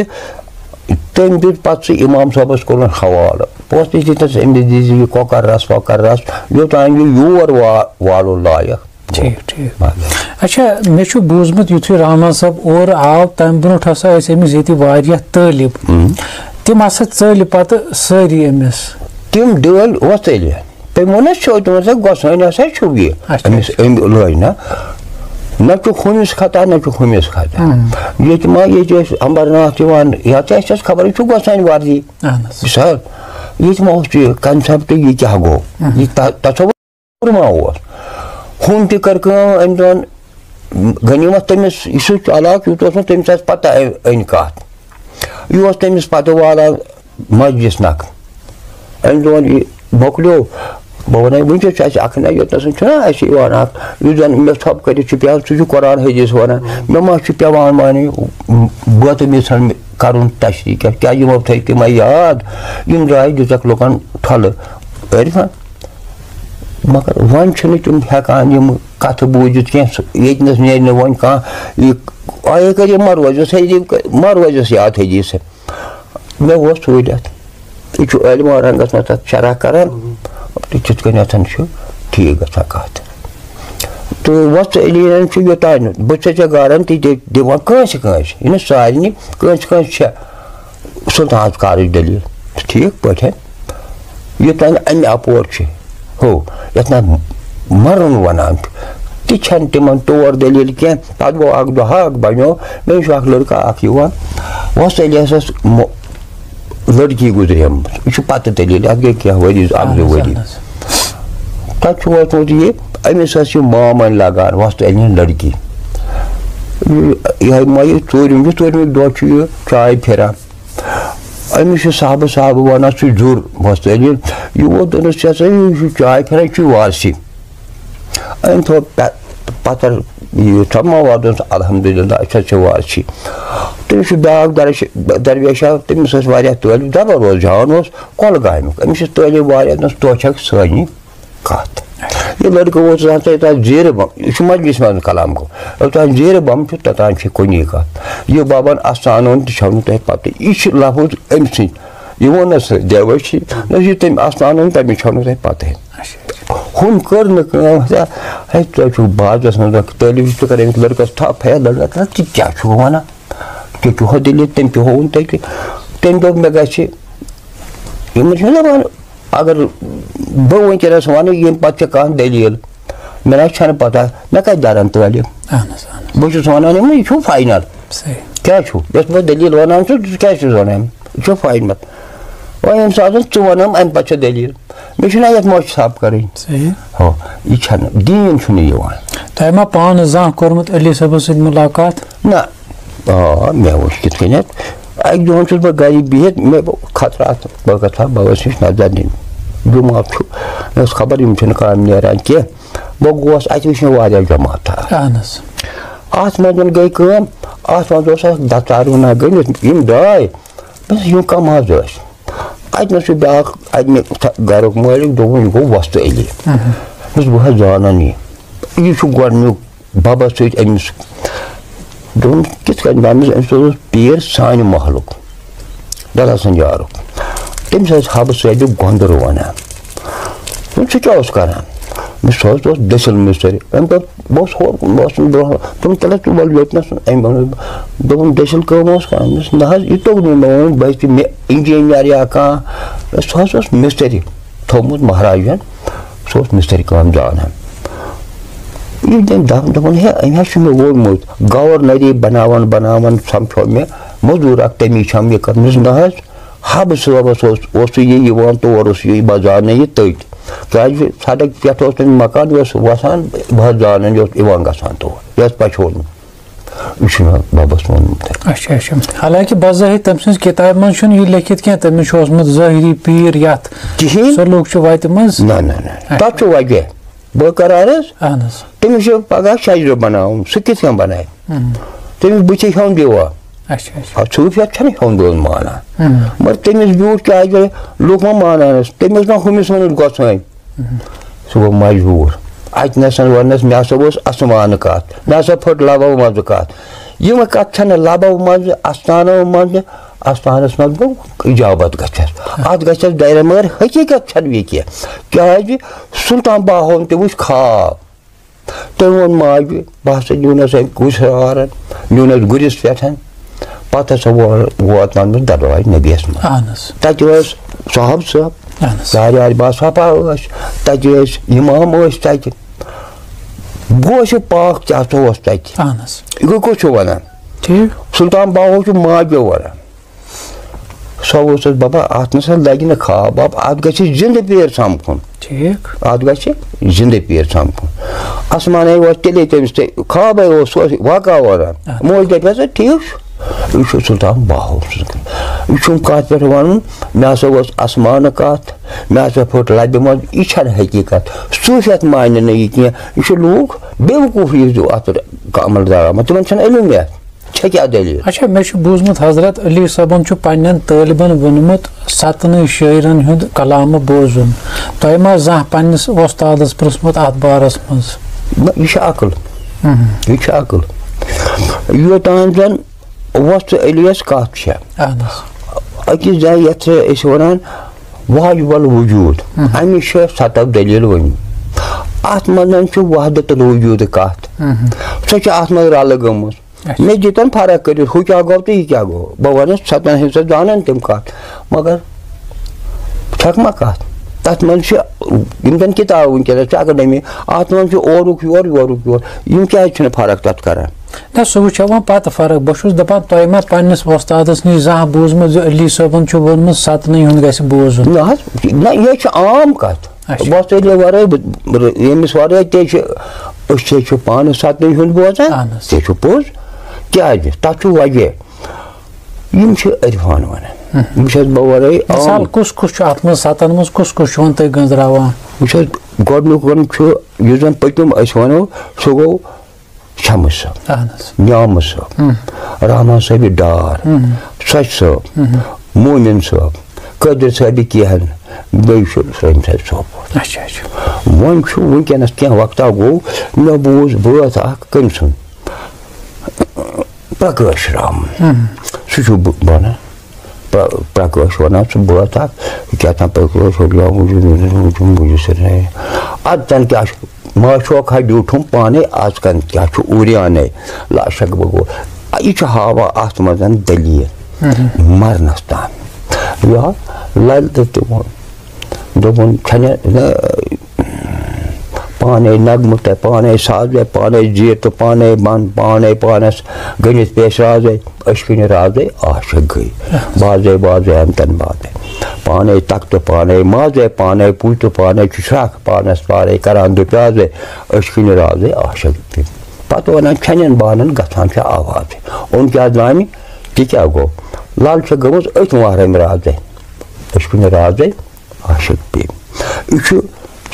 تٔمۍ دیُت پَتہٕ سُہ اِمام صٲبَس کوٚرُن حوالہٕ۔ پوٚتُس دِتِس أمِس، دِژ یہِ کۄکَر رَس وۄکَر رَس، یوٚتام یہِ یور وا-، والُن لایق۔ ٹھیٖک، ٹھیٖک۔ بس۔ اچھا، مےٚ چھُ بوٗزمُت، یُتھُے رحمان صٲب اورٕ آو، تَمہِ برونٛٹھ ہسا ٲسۍ أمِس ییٚتہِ واریاہ طٲلب۔ اۭں۔ تِم ہسا ژٔلۍ پَتہٕ سٲری أمِس۔ تِم ڈٲلۍ وۄتھٕلۍ۔ تٔمۍ ووٚن، "أسۍ چھِ تِمن سۭتۍ، گۄسٲنۍ ہسا چھُو یہِ۔" اچھا، أمِس اچھا۔ أمۍ لٲج نہ، نہ چھُ ہُمِس خطا، نہ چھُ ہُمِس خطا۔ اۭں۔ ییٚتہِ ما، ییٚتہِ ٲسۍ امبرناتھ یِوان، یا تہِ اَسہِ ٲس خبر، یہِ چھُ گۄسٲنۍ وردی۔ اہن حظ۔ مثال، ییٚتہِ ما اوس یہِ concept، یہِ کیٛاہ گوٚو؟ اہن۔ یہِ ت-، تصوُر ما اوس؟ ہُم تہِ کٔر کٲم، أمۍ دۄہن غنیٖمت تٔمِس، یہِ سُہ چالاک یوٗت اوس نہٕ تٔمِس آسہِ پتہ أمۍ أنۍ کَتھ۔ یہِ اوس تٔمِس پتہٕ والان مجلس نکھٕ۔ أمۍ دۄہن یہِ مۄکلیو، بہٕ وَنَے وٕنکیٚس چھُ اَسہِ اَکھ نہ یوٚتنَس چھُنہ اَسہِ یِوان اَکھ، یُس زَن مےٚ ژھۄپہٕ کٔرِتھ چھُ پٮ۪وان، سُہ چھُ قرآن حدیث وَنان۔ مےٚ ما چھُ پٮ۪وان معنی بٲتَن یَژھان کَرُن تشریح کیٛاہ، کیٛازِ یِمو تھٲے تِمَے یاد، یِم درٛاے دِژَکھ لُکَن ٹھۄلہٕ۔ عٲرفہ، مگر وۄنۍ چھِنہٕ تِم ہٮ۪کان یِم کَتھٕ بوٗزِتھ کینٛہہ۔ سُہ، ییٚتہِ نَس نیرِ نہٕ وۄنۍ کانٛہہ، یہِ آیے کَرِ، یہِ ما روزٮ۪س حدیٖث، ما روزٮ۪س یاد حدیٖث۔ مےٚ اوس سہوٗلیت۔ یہِ چھُ عٲلمہ رنٛگَس منٛز تَتھ شرح کَران۔ تہٕ کِتھ کٔنٮ۪تھ چھُ ٹھیٖک گژھان کَتھ۔ تہٕ وۄستہٕ علی چھُ یوٚتانۍ، بہٕ چھُسے ژےٚ گارنٹی دِ-، دِوان کٲنٛسہِ کٲنٛسہِ، یہِ نہٕ سارنٕے، کٲنٛسہِ کٲنٛسہِ چھےٚ سُلطان اَزکارٕچ دٔلیٖل۔ ٹھیٖک پٲٹھۍ۔ یوٚتام اَمہِ اَپور چھِ، ہو، یَتھ نہ مَرُن وَنان چھُ، تہِ چھَنہٕ تِمَن تور دٔلیٖل کینٛہہ۔ پَتہٕ گوٚو اَکھ دۄہ، اَکھ بَنیو، مےٚ نِش چھُ اَکھ لٔڑکہٕ اَکھ یِوان، وۄستہٕ علی ہَسَس مو-، لٔڑکی گُزریمٕژ۔ یہِ چھُ پَتہٕ دٔلیٖل، اَتھ گٔے کینٛہہ ؤری، اَکھ زٕ اَہَن حظ، ؤری۔ اَہَن حظ۔ تَتہِ چھُ ووتمُت یہِ، أمِس ٲس یہِ مام وۄنۍ لَگان، وۄستہٕ علی ہٕنٛز لٔڑکی۔ یِہوٚے ما یہِ ژوٗرِم، یہِ ژوٗرِمہِ دۄہ چھُ یہِ چاے پھِران۔ أمِس چھُ صاحبہٕ، صاحبہٕ وَنان، سُہ جُر وۄستہٕ علی۔ یہِ ووت دوٚپنَس، "ژےٚ ہسا یہِ چھُ چاے پھِران، یہِ چھُ وارسی۔" أمۍ تھوٚو پَ-، پَتھر یہِ تھاو مواد اوس، الحمدللہ، اچھا، اچھا، وارٕ چھِ۔ تٔمِس چھُ بیٛاکھ درش-، درویشا، تٔمِس ٲسۍ واریاہ طٲلب، دَپان روزان اوس کۄلگامیُک، أمِس چھِ طٲلب واریاہ، دوٚپنَس، توتہِ چھَکھ سٲنی کَتھ۔ یہِ لٔڑکہٕ اوس آسان تۄہہِ تَتھ زیٖرٕ بم، یہِ چھُ مجلس منٛز کلام گوٚو، یوٚتام زیٖرٕ بم چھُ، توٚتام چھِ کُنی کَتھ۔ یہِ بابن آستانَن تہِ چھَو نہٕ تۄہہِ پَتہٕ، یہِ چھِ لفظ أمۍ سٕنٛدۍ۔ یہِ ووٚن نہ سُہ دیوٲشی، نہ یہِ تٔمۍ آستانَن، تَمِچ چھَو نہٕ تۄہہِ پَتہٕے۔ اچھا، اچھا۔ ہُم کٔر نہٕ کٲم، ہتا، ہے، تۄہہِ چھُو بازرَس منٛز اَکھ طٲلب علم تہِ کَران أمِس لٔڑکَس تھپھ، ہے، لٔڑکَس، ژٕ کیٛاہ چھُکھ وَنان؟ ژےٚ کیٛاہ ہُہ دٔلیٖل، تٔمۍ کیٛاہ ہُہ ووٚن تۄہہِ کہِ؟ تٔمۍ دوٚپ، مےٚ گژھِ، یِمَن چھِنہ دَپان، اگر بہٕ وٕنکیٚنَس وَنہٕ، ییٚمہِ پَتہٕ چھِ کانٛہہ دٔلیٖل، مےٚ نہ چھَنہٕ پَتہ، مےٚ کَتہِ دَرَن طٲلب؟ اہن حظ، اہن حظ۔ بہٕ چھُس وَنان یِمَن، یہِ چھُو فاینَل۔ صحیح۔ کیٛاہ چھُو؟ یۄس بہٕ دٔلیٖل وَنان چھُس، ژٕ کیٛازِ چھُس وَنان؟ یہِ چھُ فاینَل۔ وۄنۍ ییٚمہِ ساتہٕ ژٕ وَنَم، اَمہِ پَتہٕ چھےٚ دٔلیٖل۔ مےٚ چھُنہ یَتھ مۄچھِ ژھَپ کَرٕنۍ۔ صحیح۔ ہو، یہِ چھَنہٕ، دیٖن چھُنہٕ یِوان۔ تۄہہِ ما پانہٕ زانٛہہ کوٚرمُت علی صٲبَس سۭتۍ مُلاقات؟ نہ۔ آ، مےٚ وٕچھ کِتھ کٔنٮ۪تھ۔ اَکہِ دۄہَن چھُس بہٕ گَرِ بِہِتھ، مےٚ گوٚو خطرات، بہٕ گژھٕ ہا بَبَس نِش نظر دِنہِ۔ جُمعہ چھُ، مےٚ ٲس خبر یِم چھِنہٕ کامہِ نیران کینٛہہ۔ بہٕ گوس، اَتہِ وٕچھ مےٚ واریاہ جماعتھا۔ اہن حظ۔ اَتھ منٛز گٔے کٲم، اَتھ منٛز اوس اَکھ دَتارُن اَکھ گٔنٛڈِتھ، یِم درٛاے، بس یِم کَم حظ ٲسۍ۔ اَتہِ نَس چھُ بیٛاکھ، اَتہِ مےٚ تھا-، گَرُک مٲلِک، دوٚپُن، یہِ گوٚو وۄستہٕ علی۔ اہن۔ بس بہٕ حظ زانَن یہِ۔ یہِ چھُ گۄڈٕنیُک بَبَس سۭتۍ أمِس۔ دوٚپُن، کِتھ کٔنۍ؟ دوٚپمَس، أمِس اوس پیٖر سانہِ محلُک، دَلاسَن یارُک۔ تٔمِس ٲسۍ حبہٕ صٲبہِ گۄندُر وَنان۔ دوٚپُن، سُہ کیٛاہ اوس کَران؟ دوٚپمَس، سُہ حظ اوس دٔسِل مِستٔرۍ۔ أمۍ دوٚپ، بہٕ اوسُس ہورٕ کُن، بہٕ اوسُس برٛونٛہہ۔ دوٚپُن، تیٚلہِ حظ ژٕ وَل یوٚتنَس۔ أمۍ ووٚن، دوٚپُن، دٔسِل کٲم اوس کَران؟ دوٚپمَس، نہ حظ، یہِ توٚگ نہٕ مےٚ وَنُن، بہٕ حظ چھُس مےٚ اِنجیٖنَر یا کانٛہہ۔ سُہ حظ اوس مِستٔرۍ تھوٚومُت مہراجَن، سُہ اوس مِستٔرۍ کٲم زانان۔ یہِ تٔمۍ دَپ-، دوٚپُن، ہے، أمۍ حظ چھُ مےٚ ووٚنمُت، گورنری بَناوان بَناوان سَمکھیو مےٚ مٔزوٗر اَکھ، تَمی چھَم یہِ کٔرمٕژ۔ نہ حظ، حبہٕ صٲبَس اوس، اوس سُہ یہِ یِوان تور، اوس یہِ، بہٕ زانَے یہِ تٔتۍ۔ کیٛازِ سڑک پٮ۪ٹھ اوس تٔمِس مکان، یہِ اوس وَسان، بہٕ حظ زانَن، یہِ اوس یِوان گژھان تور، یہِ اوس پَچھولمُت۔ یہِ چھُ مےٚ بَبَس ووٚنمُت۔ اچھا، اچھا۔ حالانکہ بظٲہِر تٔمۍ سٕنٛز کِتابہِ منٛز چھُنہٕ یہِ لیکھِتھ کینٛہہ، تٔمِس چھُ اوسمُت ظٲہری پیٖر یَتھ کِہیٖنۍ۔ سلوٗک چھُ وَتہِ منٛز۔ نہ، نہ، نہ۔ اچھا۔ تَتھ چھُ وجہ۔ بہٕ کَرٕ عرض، اہن حظ۔ تٔمِس چھُ پگاہ شجرٕ بَناوُن، سُہ کِتھ کٔنۍ بَنایہِ؟ اہن۔ تٔمِس بٕتھِ ہیوٚن دیوا۔ اچھا، اچھا۔ آ، صوٗفیت چھَنہٕ ہیوٚن دیوٗن مانان۔ اہن۔ مگر تٔمِس بیوٗٹھ کیٛازِ لوٗکھ ما مانان ٲسۍ؟ تٔمِس ما ہُمِس ووٚنُن گۄژھٲنۍ؟ اہن۔ سُہ گوٚو مجبوٗر۔ اَتہِ نَسَن وَننَس، مےٚ ہسا اوس اَسمانہٕ کَتھ، مےٚ ہسا پھٔٹ لَبَو منٛزٕ کَتھ۔ یِم کَتھ چھَنہٕ لَبَو منٛزٕ، اَستانَو منٛزٕ، اَستانَس منٛز گوٚو اِجابت گژھٮ۪س۔ اَتھ گژھٮ۪س ڈایرٮ۪کٹ، مگر حقیٖقت چھَنہٕ یہِ کینٛہہ۔ کیٛازِ؟ سُلطان باہوَن تہِ وٕچھ خواب۔ تٔمۍ ووٚن ماجہِ، بہٕ ہسا نیونَس أمۍ گُرِس سوارَن، نیونَس گُرِس پٮ۪ٹھ۔ پَتہٕ ہسا وو-، ووت نہٕ دربار نبیَس منٛز۔ اہن حظ۔ تَتہِ ٲس صاحب صٲب، اہن حظ۔ دارِ آرِ باصفا ٲسۍ، تَتہِ ٲسۍ اِمام ٲسۍ تَتہِ۔ گوشہِ پاک تہِ ہسا اوس تَتہِ۔ اہن حظ۔ یہِ گوٚو کُس چھُ وَنان؟ ٹھیٖک۔ سُلطان باہو چھُ ماجہِ وَنان۔ سۄ اوسُس، بَبا، اَتھ نہ سا لَگہِ نہٕ خواب واب، اَتھ گژھِ زِندٕ پیٖر سَمکھُن۔ ٹھیٖک۔ اَتھ گژھِ زِندٕ پیٖر سَمکھُن۔ اَسمانَے ووت تیٚلے تٔمِس تہِ، خوابَے اوس، سُہ اوس واقعہ وَنان۔ اَدٕ۔ موج دَپہِ ہسا، ٹھیٖک چھُ، یہِ چھُ سُلطان باہو سُنٛد۔ یہِ چھُم کَتھ پٮ۪ٹھ وَنُن، مےٚ ہسا اوس اَسمانہٕ کَتھ، مےٚ ہسا پھٔٹ لَبہِ منٛز، یہِ چھَنہٕ حقیٖقت۔ صوٗفیت مانہِ نہٕ یہِ کینٛہہ، یہِ چھُ لوٗکھ بیوقوٗفی ہِنٛدیو اَتھ پٮ۪ٹھ عمل درآمد، تِمَن چھَنہٕ علم یَتھ۔ چھےٚ کیٛاہ دٔلیٖل؟ اچھا، مےٚ چھُ بوٗزمُت حضرت علی صٲبَن چھُ پنٛنٮ۪ن طٲلبَن ووٚنمُت ستنٕے شٲعرَن ہُنٛد کلامہٕ بوزُن۔ تۄہہِ ما زانٛہہ پنٛنِس وۄستادَس پرٛژھمُت اَتھ بارَس منٛز؟ نہ، یہِ چھِ عقل۔ اہم۔ یہِ چھِ عقل۔ یوٚتام زَن وۄستہٕ علیَس کَتھ چھےٚ۔ اہن حظ۔ أکِس جایہِ یَتھ چھِ أسۍ وَنان واجب الوجود۔ اہم۔ اَمِچ چھِ سَتَتھ دٔلیٖل ؤنِتھ۔ اَتھ منٛز چھُ وحدت الوجود کَتھ۔ اہم۔ سۄ چھِ اَتھ منٛز رَلہٕ گٔمٕژ۔ اچھا۔ مےٚ دیٖتَن فرق کٔرِتھ، ہُہ کیٛاہ گوٚو تہٕ یہِ کیٛاہ گوٚو۔ بہٕ وَنہٕ ستَن ہٕنٛز سۄ زانَن تِم کَتھ، مگر چھَکھ ما کَتھ؟ تَتھ منٛز چھِ یِم زَن کِتابہٕ وٕنکیٚنَس چھِ اکیڈمی، اَتھ منٛز چھُ اورُک یور، یورُک یور۔ یِم کیٛازِ چھِنہٕ فرق تَتھ کَران؟ نہ، سُہ وٕچھو وۄنۍ پَتہٕ فرق۔ بہٕ چھُس دَپان، تۄہہِ ما پنٛنِس وۄستادَس نِش زانٛہہ بوٗزمُت زِ علی صٲبَن چھُ ووٚنمُت، ستنٕے ہُنٛد گژھِ بوزُن؟ نہ حظ، نہ، یہِ چھِ عام کَتھ۔ اچھا۔ وۄستہٕ علی وَرٲے، بہٕ، بہٕ، ییٚمِس وَرٲے تہِ چھِ، أسۍ تہِ چھِ پانہٕ ستنٕے ہُنٛد بوزان۔ اہن حظ۔ تہِ چھُ پوٚز۔ کیٛازِ؟ تَتھ چھُ وجہ۔ یِم چھِ عرفان وَنان۔ ہم۔ یِم چھِ اَسہِ بہٕ وَرٲے عام۔ مثال، کُس کُس چھُ اَتھ منٛز ستَن منٛز، کُس کُس چھُ وۄنۍ تُہۍ گٔنٛزراوان؟ وٕچھ حظ، گۄڈٕنیُک وَن چھُ، یُس زَن پٔتِم أسۍ وَنو، سُہ گوٚو شمس صٲب، اہن حظ۔ نیامہٕ صٲب، رحمان صٲبِ ڈار، سۄچہِ صٲب، مومن صٲب، قٲدر صٲبِ کیہن، بیٚیہِ چھُ رحیم صٲب صٲب۔ اچھا، اچھا۔ وۄنۍ چھُ وٕنکیٚنس کینٛہہ وقتہ گوٚو، مےٚ بوٗز بٲتھ اکھ کٔمۍ سُنٛد؟ پرکاش رام۔ سُہ چھُ بہٕ وَنان، پر-، پرکاش وَنان، سُہ بٲتھ اکھ، کیٛاہ تام پرکاش، اَدٕ تَن کیٛاہ چھُ؟ ما چھُکھ ہا بیوٗٹھمُت پانے، از کن کیٛاہ چھُ اوریانے؟ لاشک بہٕ گوٚو۔ یہِ چھُ ہاوان اتھ منٛز دٔلیٖل مرنس تام۔ یا للِ تہِ ووٚن، دوٚپُن، چھَنہٕ نہ پانے نغمہٕ تہٕ پانے سازے، پانے زیٖر تہٕ پانے بند، پانے پانس گٔنِتھ پیش رازے، أچھ کِنۍ رازے عاشق گٔے۔ بازے بازے ہمتن بازے، پانے تختہٕ پانے مازے، پانے پُج تہٕ پانے چھُ شراکھ پانس پارے کران دُپیازے، أچھ کِنۍ رازے عاشق گٔے۔ پتہٕ ونان چھنٮ۪ن بانن گژھان چھِ آوازے۔ اوٚن کیٛاہ زانہِ، تہِ کیٛاہ گوٚو؟ لل چھِ گٔمٕژ أتھۍ وہرٲمۍ رازے، أچھ کِنۍ رازے عاشق پیٚیہِ۔ یہِ چھُ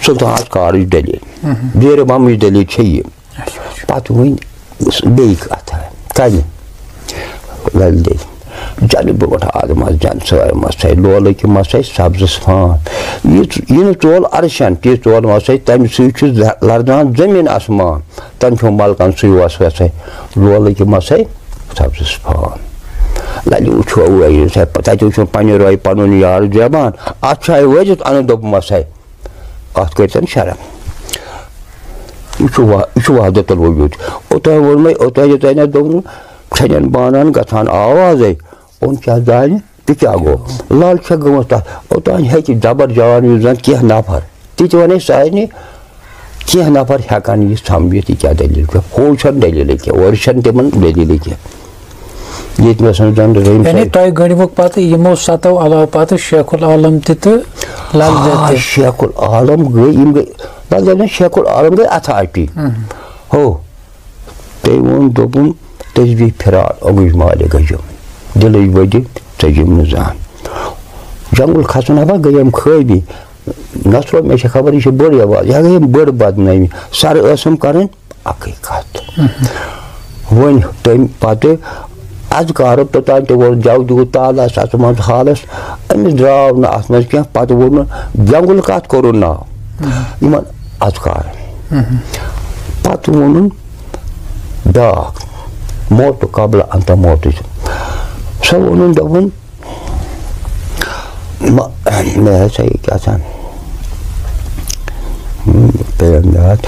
سُلطان اذکارٕچ دٔلیٖل۔ زیرِ بمٕچ دٔلیٖل چھےٚ یہِ۔ اچھا، اچھا۔ پتہٕ وٕنۍ بیٚیہِ کتھ، کَنہِ؟ للہِ دے۔ جنہٕ برونٛٹھ آدمس جن سٲرمس سۭتۍ لولہٕ کہِ مسے سبزس فان۔ یہِ ژ-، یہِ نہٕ ژول عرشن تہِ ژول مسے، تمہِ سۭتۍ چھُ ز-، لرزان زٔمیٖن آسمان۔ تن چھُ ملکن سُے وسوسے، لولہٕ کہِ مسے سبزس فان۔ للہِ وٕچھو وٲیِو سا، تتہِ وٕچھُن پننہِ رٲے پنُن یار زیبان۔ اتھ چھُ اَسہِ وٲتِتھ انہٕ دوٚپمسے۔ اتھ کٔرۍتن شرم۔ یہِ چھُ وا-، یہِ چھُ وحدت الوجود۔ اوتام ووٚن مےٚ، اوتام یوتام نہ دوٚپُن، ژھٮ۪نن بانن گژھان آوازے۔ اوٚن کیٛاہ زانہِ تہٕ کیٛاہ گوٚو؟ لل چھےٚ گٔمٕژ تتھ۔ اوتام ہیٚکہِ جبر جان یُس زن کینٛہہ نفر۔ تہِ تہِ ونے سارنٕے، کینٛہہ نفر ہٮ۪کن یہِ سمجھِتھ، یہِ کیٛاہ دٔلیٖل چھےٚ۔ ہُہ چھَنہٕ دٔلیٖلٕے کینٛہہ، اورٕ چھَنہٕ تِمن دٔلیٖلٕے کینٛہہ۔ ییٚتہِ مےٚ سَمجھ زن رحیم یعنی صٲب۔ تۄہہِ گٔنڈوُکھ پتہٕ یِمو ستو علاوٕ پتہٕ شیخ العالم تہِ تہٕ لل دٮ۪د آ، تہِ؟ شیخ العالم گٔے، یِم گٔے، لل دٮ۪د نہٕ، شیخ العالم گٔے اتھارٹی۔ ہو، تٔمۍ ووٚن، دوٚپُن، تسبیح پھران اوٚنگٕج مالہِ گٔجم، دِلٕچ بٔدِ ژٔجِم نہٕ زانٛہہ۔ جنگل کھسُن ہا گٔیم خٲبی۔ نصرو، مےٚ چھےٚ خبر، یہِ چھِ بٔڑ عبادت، یہِ ہا گٔیم بٔڑ بدنٲمی۔ سر ٲسٕم کرٕنۍ اکٕے کتھ۔ وۄنۍ تمہِ پتہٕ اذکارو توٚتام تہِ ووٚن، جَو دیُت تالس اتھ منٛز حالس، أمِس درٛاو نہٕ اتھ منٛز کینٛہہ۔ پتہٕ ووٚن نہٕ، جنگل کتھ کوٚرُن ناو یِمن اذکارن۔ پتہٕ ووٚنُن بیٛاکھ، موت قبل انت موتٕچ۔ سۄ ووٚنُن، دوٚپُن، مہ-، مےٚ ہسا یہِ کیٛاہ تام، پیٚیَم یاد،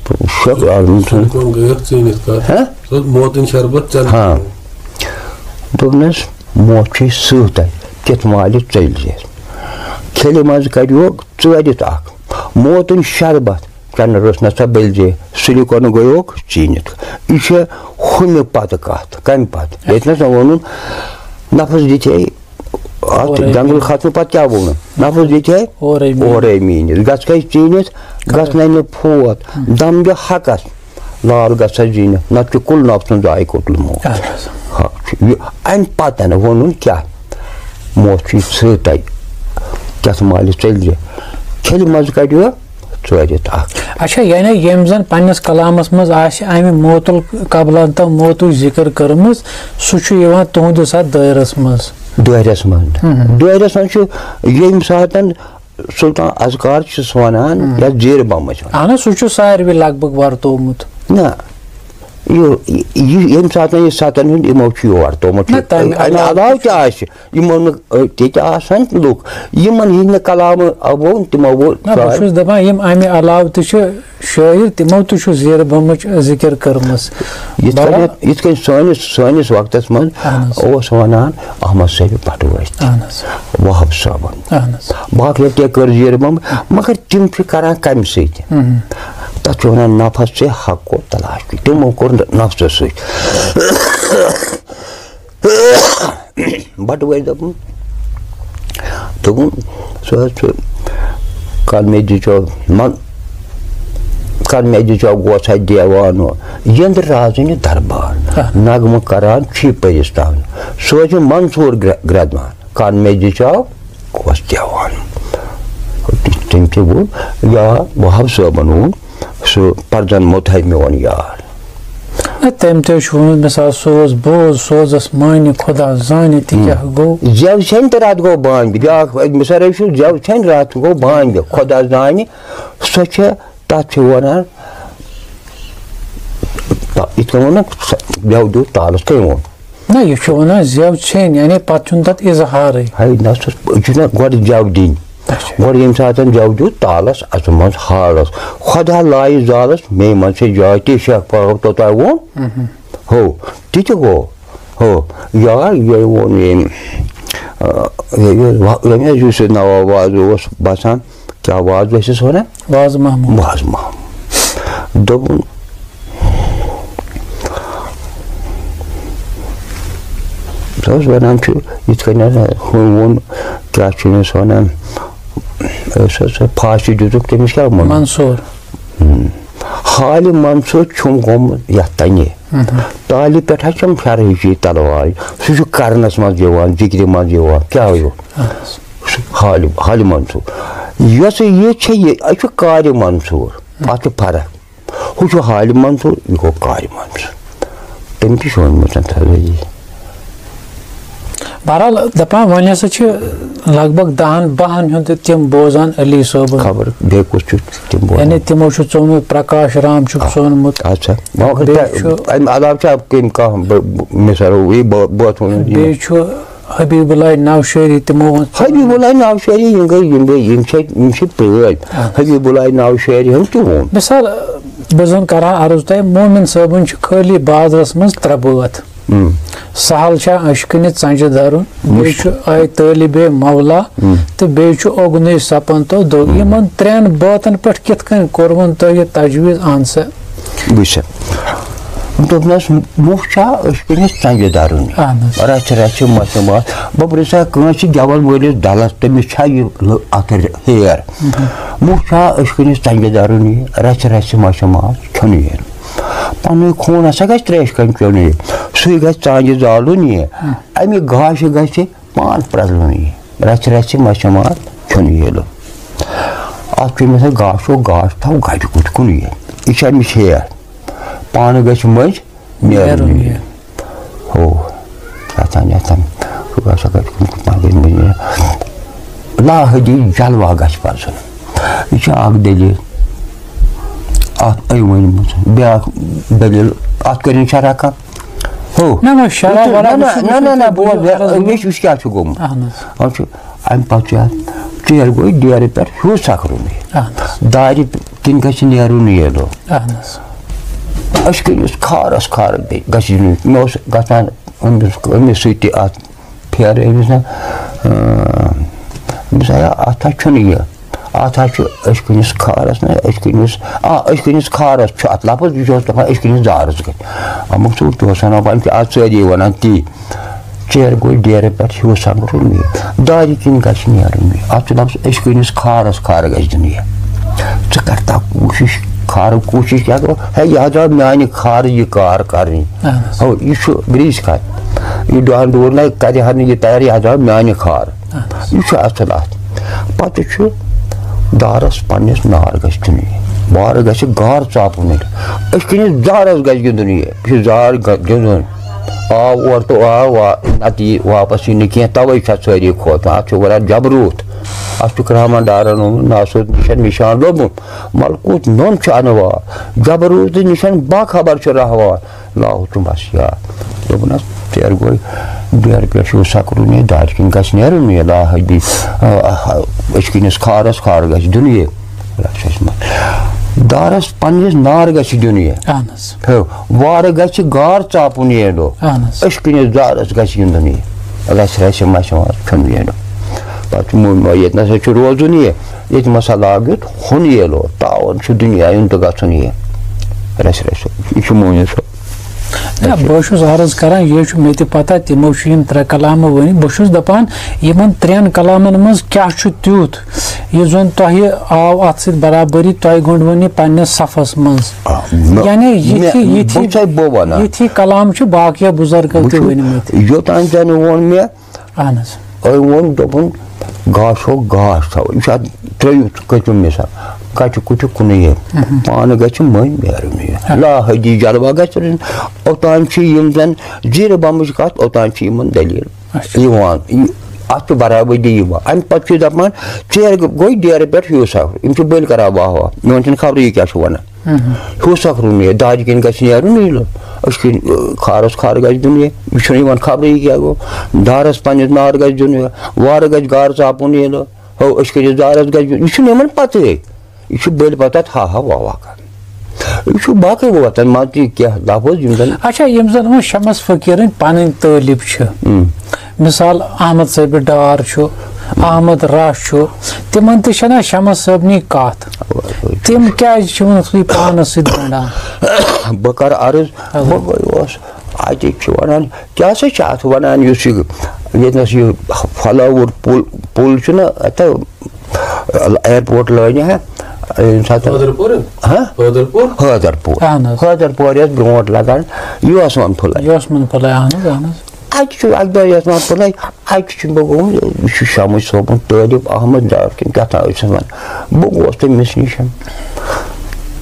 شیخ العالم سُنٛد۔ سُہ گٔیَکھ ژیٖنِتھ کَتھ۔ ہہ؟ سُہ موتٕنۍ شربت چَنہٕ۔ ہاں۔ دوٚپنَس، موت چھُے سۭتۍ، تِتھ مالہِ ژٔلۍ زِ۔ کھیلہِ منٛز کَڑیوکھ ژٲرِتھ اَکھ۔ موتٕنۍ شربت چَنہٕ روٚس نہ سا بٔلۍ زِ، سُلہِ کۄنہٕ گٔیوکھ ژیٖنِتھ۔ یہِ چھےٚ ہُمہِ پَتہٕ کَتھ، کَمہِ پَتہٕ؟ ییٚتہِ نَسا ووٚنُن، نفس دِتھ ہے اَتھ اورَے جنگل میٖنِتھ۔ کھسنہٕ پتہٕ کیٛاہ ووٚنُن؟ نفس دِتھ ہے اورَے میٖنِتھ۔ اورَے میٖنِتھ۔ گژھ کَے ژیٖنِتھ، گژھ نَے نہٕ فوت۔ دم دِ حقس، لال گژھ سا زیٖنِتھ، نتہٕ چھُ کُل نفسُن ذائقہ الموت۔ اہن حظ۔ ہا، چھُ یہِ۔ اَمہِ پتہٕ ووٚنُن کیٛاہ؟ موت چھُے سۭتۍ، کیٛاہ مالہِ ژٔلۍ زِ۔ کھیلہِ منٛز کَڑیو ژٲرِتھ اکھ۔ اچھا، یعنی ییٚمۍ زن پننِس کلامس منٛز آسہِ امہِ موتُل قبلن تہٕ موتٕچ ذکر کٔرمٕژ، سُہ چھُ یِوان تُہنٛدِس اتھ دٲیرس منٛز۔ دٲیرس منٛز۔ ہم۔ دٲیرس منٛز چھُ ییٚمہِ ساتن سلطان اذکار چھُس ونان، ہم۔ یا زیرِ بمس ونان۔ اہن حظ، سُہ چھُ ساروی لگ بگ ورتومُت۔ نہ، یہِ، یہِ، ییٚمہِ ساتن یہِ ستن ہُنٛد یِمو چھُ یہِ ورتومُت۔ نہ، تَمہِ امہِ علاوٕ علاوٕ تہِ تہِ چھُ۔ آسہِ۔ یِمو نہٕ، أ، تہِ تہِ آسن لُکھ، یِمن ہٕنٛدۍ نہٕ کلامہٕ ابو تِمو ووٚن نہ، بہٕ سارے۔ چھُس دَپان، یِم اَمہِ علاوٕ تہِ چھِ شٲعر، تِمو تہِ چھُ زیرِ بَمٕچ ذِکِر کٔرمٕژ۔ یِتھ بَڑا-، کٔنۍ، یِتھ کٔنۍ سٲنِس، سٲنِس وقتس منٛز اہن حظ۔ اوس وَنان احمد صٲبِ پٹوٲرۍ تہِ، اہن حظ۔ وہاب صٲبن۔ اہن حظ۔ باقٕے تہِ کٔر زیرِ بَم، مگر تِم چھِ کران کَمہِ سۭتۍ؟ ہم۔ تَتھ چھِ وَنان نفس سے حق کو تلاش کی۔ تِمو کوٚر نفسس سۭتۍ۔ بَٹہٕ وٲلۍ دوٚپُن، دوٚپُن، سُہ حظ چھُ کَلمے دِژو من-، کَلمے دِژو گوسا دیوانو، یٔنٛدرٕ رازٕنہِ دربار، ہا۔ نغمہٕ کران چھُ پٔرِستان، سُہ حظ چھُ منصوٗر گرٛ-، گرٛٮ۪دوان، کَلمے دِژو گوس دیوان۔ تٔمۍ تہِ ووٚن، یا وہاب صٲبَن ووٚن، سُہ پردن مُتحر میون یار۔ نہ، تٔمۍ تہِ چھُ ووٚنمُت، مثال، سوز بوز، سوزس مانہِ، خدا زانہِ تہِ کیٛاہ گوٚو۔ زٮ۪و ژھٮ۪نۍ تہٕ راتھ گوٚو بانگہِ۔ بیٛاکھ مثال چھُ، زٮ۪و ژھٮ۪نۍ راتھ گوٚو بانگہِ، خدا زانہِ۔ سۄ چھےٚ، تَتھ چھِ وَنان، تا-، یِتھ کٔنۍ ووٚن نہ، سۄ زٮ۪و دیُت تالَس، کٔمۍ ووٚن؟ نہ، یہِ چھُ وَنان زٮ۪و ژھیٚنۍ، یعنی پَتہٕ چھُنہٕ تَتھ اظہارٕے۔ ہے، نہ، سُہ چھُنہ گۄڈٕ زٮ۪و دِنۍ۔ اچھا۔ گۄڈٕ ییٚمہِ ساتہٕ زٮ۪و دیُت تالَس، اَتھ منٛز حالَس، خۄدا لایہِ زالَس، مے منٛز چھِ جاے تہِ شیخ پاک توٚتام ووٚن۔ مہم۔ ہو، تہِ تہِ گوٚو۔ ہو، یا یہِ ووٚن ییٚمۍ، آ، یہِ، یہِ، ییٚمۍ حظ یُس یہِ نواب وازٕ اوس بَسان، کیٛاہ وازٕ ٲسِس وَنان؟ وازٕ محمود۔ وازٕ محمود۔ دوٚپُن، سُہ اوس وَنان چھُ، یِتھ کٔنۍ حظ ہُہ ووٚن، کیٛاہ چھُ أمِس وَنان؟ أسۍ حظ سُہ پھاسہِ دیُتُکھ تٔمِس کیٛاہ ووٚن؟ منصوٗر۔ ہم۔ حالہِ منصوٗر چھُم گوٚمُت یَتھ تَنہِ۔ مہم۔ تالہِ پٮ۪ٹھ حظ چھَم شرحٕچی تلوار۔ سُہ چھُ کرنَس منٛز یِوان، ذِکرِ منٛز یِوان۔ کیٛاہ یہِ؟ اہن حظ۔ حالہِ، حالہِ منصوٗر۔ یۄس یہِ چھےٚ، یہِ، یہِ چھُ کارِ منصوٗر۔ اَتھ چھُ فرق۔ ہُہ چھُ حالہِ منصوٗر، یہِ گوٚو کارِ منصوٗر۔ تٔمۍ تہِ چھُ ووٚنمُت تَتھ حظ یہِ۔ بہرحال، دَپان وۄنۍ ہسا چھِ لگ بگ دَہَن بَہَن ہُنٛد تہِ تِم بوزان علی صٲبُن۔ خبر بیٚیہِ کُس چھُ تِم بوزان؟ یعنی تِمو چھُ ژوٚمُت، پرکاش رام چھُکھ ژوٚنمُت۔ اچھا۔ وۄنۍ بیٚیہِ کیٛاہ، چھُ اَمہِ علاوٕ چھا کٔمۍ کانٛہہ بہٕ، بہٕ، مِثال، یہِ بہٕ، بہٕ وَتھ ووٚنُم یہِ؟ بیٚیہِ چھُ حبیب اللہ نوشہری، تِمو ووٚن۔ حبیب اللہ نوشہری، یِم گٔے، یِم گٔے، یِم چھِ، یِم چھِ پرٛٲنۍ۔ آ۔ حبیب اللہ نوشہری ہن تہِ ووٚن۔ مثال، بہٕ زن کرٕ ہا عرض تۄہہِ، مومن صٲبن چھِ خٲلی بازرس منٛز ترٛےٚ بٲتھ۔ ہم۔ سہل چھا عشقٕنہِ ژنجہِ درُن، بیٚیہِ مُشت۔ چھُ آے طٲلبِ مولا، ہم۔ تہٕ بیٚیہِ چھُ اوگنُے سپن تو دو۔ ہم۔ یِمن ترٛٮ۪ن بٲتن پٮ۪ٹھ کِتھ کٔنۍ کوٚروُن تۄہہِ یہِ تجویز؟ اہن سا۔ وٕچھ سا۔ دوٚپنَس، مُہ چھا عشقٕنِس ژنٛگہِ دَرُن؟ اہن حظ۔ رَژھِ رَژھِ مَچھِ ماس۔ بہٕ پرٛژھٕ ہا کٲنٛسہِ گٮ۪وَن وٲلِس دَلَس، تٔمِس چھا یہِ لٔ-، اَتھ ر-، ہیر؟ مہم۔ مُہ چھا عشقٕنِس ژنٛگہِ دَرُن یہِ؟ رَژھِ رَژھِ مَچھِ ماس کھیوٚن یہِ۔ پَنُن خوٗن ہسا گژھِ ترٛیشہِ کَنہِ چیوٚن یہِ۔ سُہ گژھِ ژانٛگہِ زالُن یہِ۔ ہم۔ اَمہِ گاشہِ گژھِ پان پرٛزلُن یہِ۔ رَژھِ رَژھِ مَچھِ ماس کھیوٚن یہِ۔ اَتھ چھُ مےٚ سا گاشو گاش تھاو گَرِ کُٹھ کُن یہِ۔ یہِ چھِ اَمِچ ہیر۔ پانہٕ گژھِ مٔنٛزۍ نیرُن نیرُن یہِ۔ یہِ۔ ہو، رَژھا نیتھن، سُہ گژھِ سا گژھِ کُنہِ کُن پَنٕنۍ مٔنٛزۍ نیرُن۔ لا حدی جلوہ گژھِ پَزُن۔ یہِ چھِ اَکھ دٔلیٖل۔ اَتھ أمۍ ؤنمٕژ۔ بیٛاکھ دٔلیٖل، اَتھ کٔرِو شرح کانٛہہ۔ ہو۔ نہ، نہ، شرح یہِ چھُ، ورح نہ، نہ، وٕچھِو، نہ، نہ، وٕچھِو، نہ، بوز، وٕچھِو، عرض وٕچھ، وٕچھ کیٛاہ چھُ گوٚمُت۔ اہن حظ۔ اَتھ چھُ، اَمہِ پَتہٕ چھُ اَتھ ژیر گوٚو ڈیرٕ پٮ۪ٹھ ہیوٚر سَکھرُن یہِ۔ اہن حظ۔ دارِ کِنۍ گژھِ نیرُن یہِ دۄہ۔ اہن حظ۔ أسۍ کٔرِس کھارس کھار بیٚیہِ گژھِ یُن۔ مےٚ اوس گژھان أمِس، أمِس سۭتۍ تہِ اَتھ پھیرٕ أمِس نا، اۭں، أمِس آیا اَتھ ہا چھُنہٕ یہِ، اَتھ ہا چھُ أسۍ کُنِس کھارس نا، أسۍ کُنِس، آ، أسۍ کُنِس کھارس چھُ اَتھ لفظ، یہِ چھُ اوس دَپان أسۍ کُنِس دارس گژھِ۔ اَمیُک چھُ اوس وَنان پَنٕنۍ کہِ آز ژٲری وَنان تی۔ ژیر گوٚو ڈیرٕ پٮ۪ٹھ ہیوٚر سَمرُن یہِ۔ دارِ کِنۍ گژھِ نیرُن یہِ۔ اَتھ چھُ لفظ أسۍ کُنِس کھارس کھار گژھِ دیُن یہِ۔ ژٕ کر تا کوٗشِش، کھارُک کوٗشِش کیٛاہ گوٚو؟ ہے، یہِ حظ آو میٛانہِ کھارٕ یہِ کار کرنہِ۔ اہن حظ۔ ہو، یہِ چھُ گریٖسۍ کھارِ۔ یہِ ڈان ڈوٗر نَے کَرِ ہا نہٕ یہِ تیار، یہِ حظ آو میٛانہِ کھارٕ۔ اہن حظ۔ یہِ چھُ اَصٕل اَتھ۔ پَتہٕ چھُ دارَس پنٛنِس نار گژھِ دیُن یہِ۔ وارٕ گژھِ گار ژاپُن یہِ۔ أسۍ کِنِس دارَس گژھِ گِنٛدُن یہِ۔ یہِ چھُ زار گہ-، گِنٛدُن۔ آو اورٕ تہٕ آو وا-، نَتہٕ یی واپَس یی نہٕ کینٛہہ، تَوَے چھِ اَتھ سٲری کھوژان۔ اَتھ چھُ وَنان جبروٗت۔ اَتھ چھُ کرٛہمَن ڈارَن اوٚنمُت ناسوت نِشَن نِشان لوٚبمُت۔ ملکوٗت نوٚن چھُ اَنہٕ وار۔ جبروٗت نِشَن باخبر چھُ رہوار۔ لاہور تہٕ بس یار۔ دوٚپُن حظ، ژیر گوٚو، ڈیرٕ پٮ۪ٹھ چھُ سکرُن یہِ، دارِ کِنۍ گژھِ نیرُن یہِ، لا حدی، آ، آ، أچھ کِنِس کھارس کھار گژھِ دیُن یہِ۔ دارس پننِس نار گژھِ دیُن یہِ۔ اہن حظ۔ ہیو، وارٕ گژھِ گار ژاپُن یہِ ڈو۔ اہن حظ۔ أچھ کِنِس دارس گژھِ گِنٛدُن یہِ۔ رژھِ رژھِ مَچھِ ماس کھیوٚن یہِ ڈو۔ پتہٕ چھُ مو-، مو-، ییٚتہِ نسا چھُ روزُن یہِ۔ ییٚتہِ مسا لاگیُت ہُن ییلو، تاوَن چھُ دُنیا یُن تہٕ گژھُن یہِ۔ رَسہِ رَسہِ، یہِ چھُ مونِس۔ نہ، بہٕ چھُس عرض کران، یہِ چھُ مےٚ تہِ پتہ، تِمو چھِ یِم ترٛےٚ کلامہٕ ؤنِتھ۔ بہٕ چھُس دَپان، یِمن ترٛٮ۪ن کلامن منٛز کیٛاہ چھُ تیُتھ، یُس زَن تۄہہِ آو اَتھ سۭتۍ برابری، تۄہہِ گۄڈٕ ؤنِو پننِس صفس منٛز؟ آ، نہ، یعنی یِتھی، مےٚ، یِتھی، بہٕ چھُسَے بہٕ وَنان۔ یِتھی کلام چھِ باقیو بُزرگو بہٕ تہِ چھُس، ؤنۍمٕتۍ۔ یوٚتام زَن ووٚن مےٚ، اہن حظ۔ أمۍ ووٚن، دوٚپُن، گاسو گاش تھاوو۔ یہِ چھُ اَتھ ترٛٲیِو کٔژِم مثال، کَچہِ کُٹھِ کُنُے یہِ۔ پانہٕ گژھِ مٔنٛزۍ میرُن یہِ۔ لا حدی جلوہ گژھِ روزُن۔ اوٚتام چھِ یِم زَن زیٖرٕ بَمٕچ کَتھ، اوٚتام چھِ یِمَن دٔلیٖل اچھا۔ یِوان۔ یہِ، اَتھ چھِ برابٔدی یِوان۔ اَمہِ پَتہٕ چھِ دَپان، ژیر گوٚو ڈیرٕ پٮ۪ٹھ ہیوٗ سا۔ یِم چھِ بٔلۍ کَران واہ واہ۔ میون چھُنہٕ خبرٕ یہِ کیٛاہ چھُ وَنان۔ ہیوٗ سا روٚن یہِ، دادِ کِنۍ گژھِ نیرُن یہِ لوٚگ۔ أچھ کِنۍ، ٲ، کھارَس کھار گژھِ دیُن یہِ۔ یہِ چھُنہٕ یِوان خبرٕ یہِ کیٛاہ گوٚو۔ دارَس پنٛنِس نار گژھِ دیُن یہِ۔ وارٕ گژھِ گارٕ ژاپُن یہِ لوٚگ۔ ہو، أچھ کٔرِتھ دارس گژھِ، یہِ چھُنہٕ یِمن پتہٕے۔ یہِ چھُ بٔلۍ پتہٕ ہا ہا واہ واہ کران۔ یہِ چھُ باقٕے ووتن منٛز تہِ کینٛہہ لفظ یِم زن اچھا، یِم زن وۄنۍ شمس فقیرٕنۍ پنٕنۍ طٲلب چھِ، ہم۔ مثال احمد صٲبِ ڈار چھُ، احمد رش چھُ، تِمن تہِ چھنہ شمس صٲبنی کتھ؟ تِم کیازِ چھِ وۄنۍ سُے پانس سۭتۍ گنڈان؟ بہٕ کرٕ عرض، اَوا۔ بہٕ گوٚیوس اَتہِ چھِ وَنان، کیٛاہ سا چھِ اَتھ وَنان، یُس یہِ ییٚتنَس یہِ فلاوُر پُل، پُل چھُنہ اَتہِ، ایرپورٹ لٲنہِ ہا، ییٚمہِ ساتہٕ حٲدرپوٗر؟ ہہ؟ حٲدرپوٗر؟ حٲدرپوٗر۔ اَہَن حظ۔ حٲدرپوٗر یَتھ برونٛٹھ لَگان، یوسمَن پھُلاے۔ یوسمَن پھُلاے، اَہَن حظ، اَہَن حظ۔ اَتہِ چھُ اَکہِ دۄہ یوسمَن پھُلاے، اَتہِ چھُ بہٕ گوٚمُت، یہِ چھُ شمس صٲبُن طٲلب احمد ڈار کِنہٕ کیٛاہ تام ٲسِس وَنان۔ بہٕ گوس تٔمِس نِش۔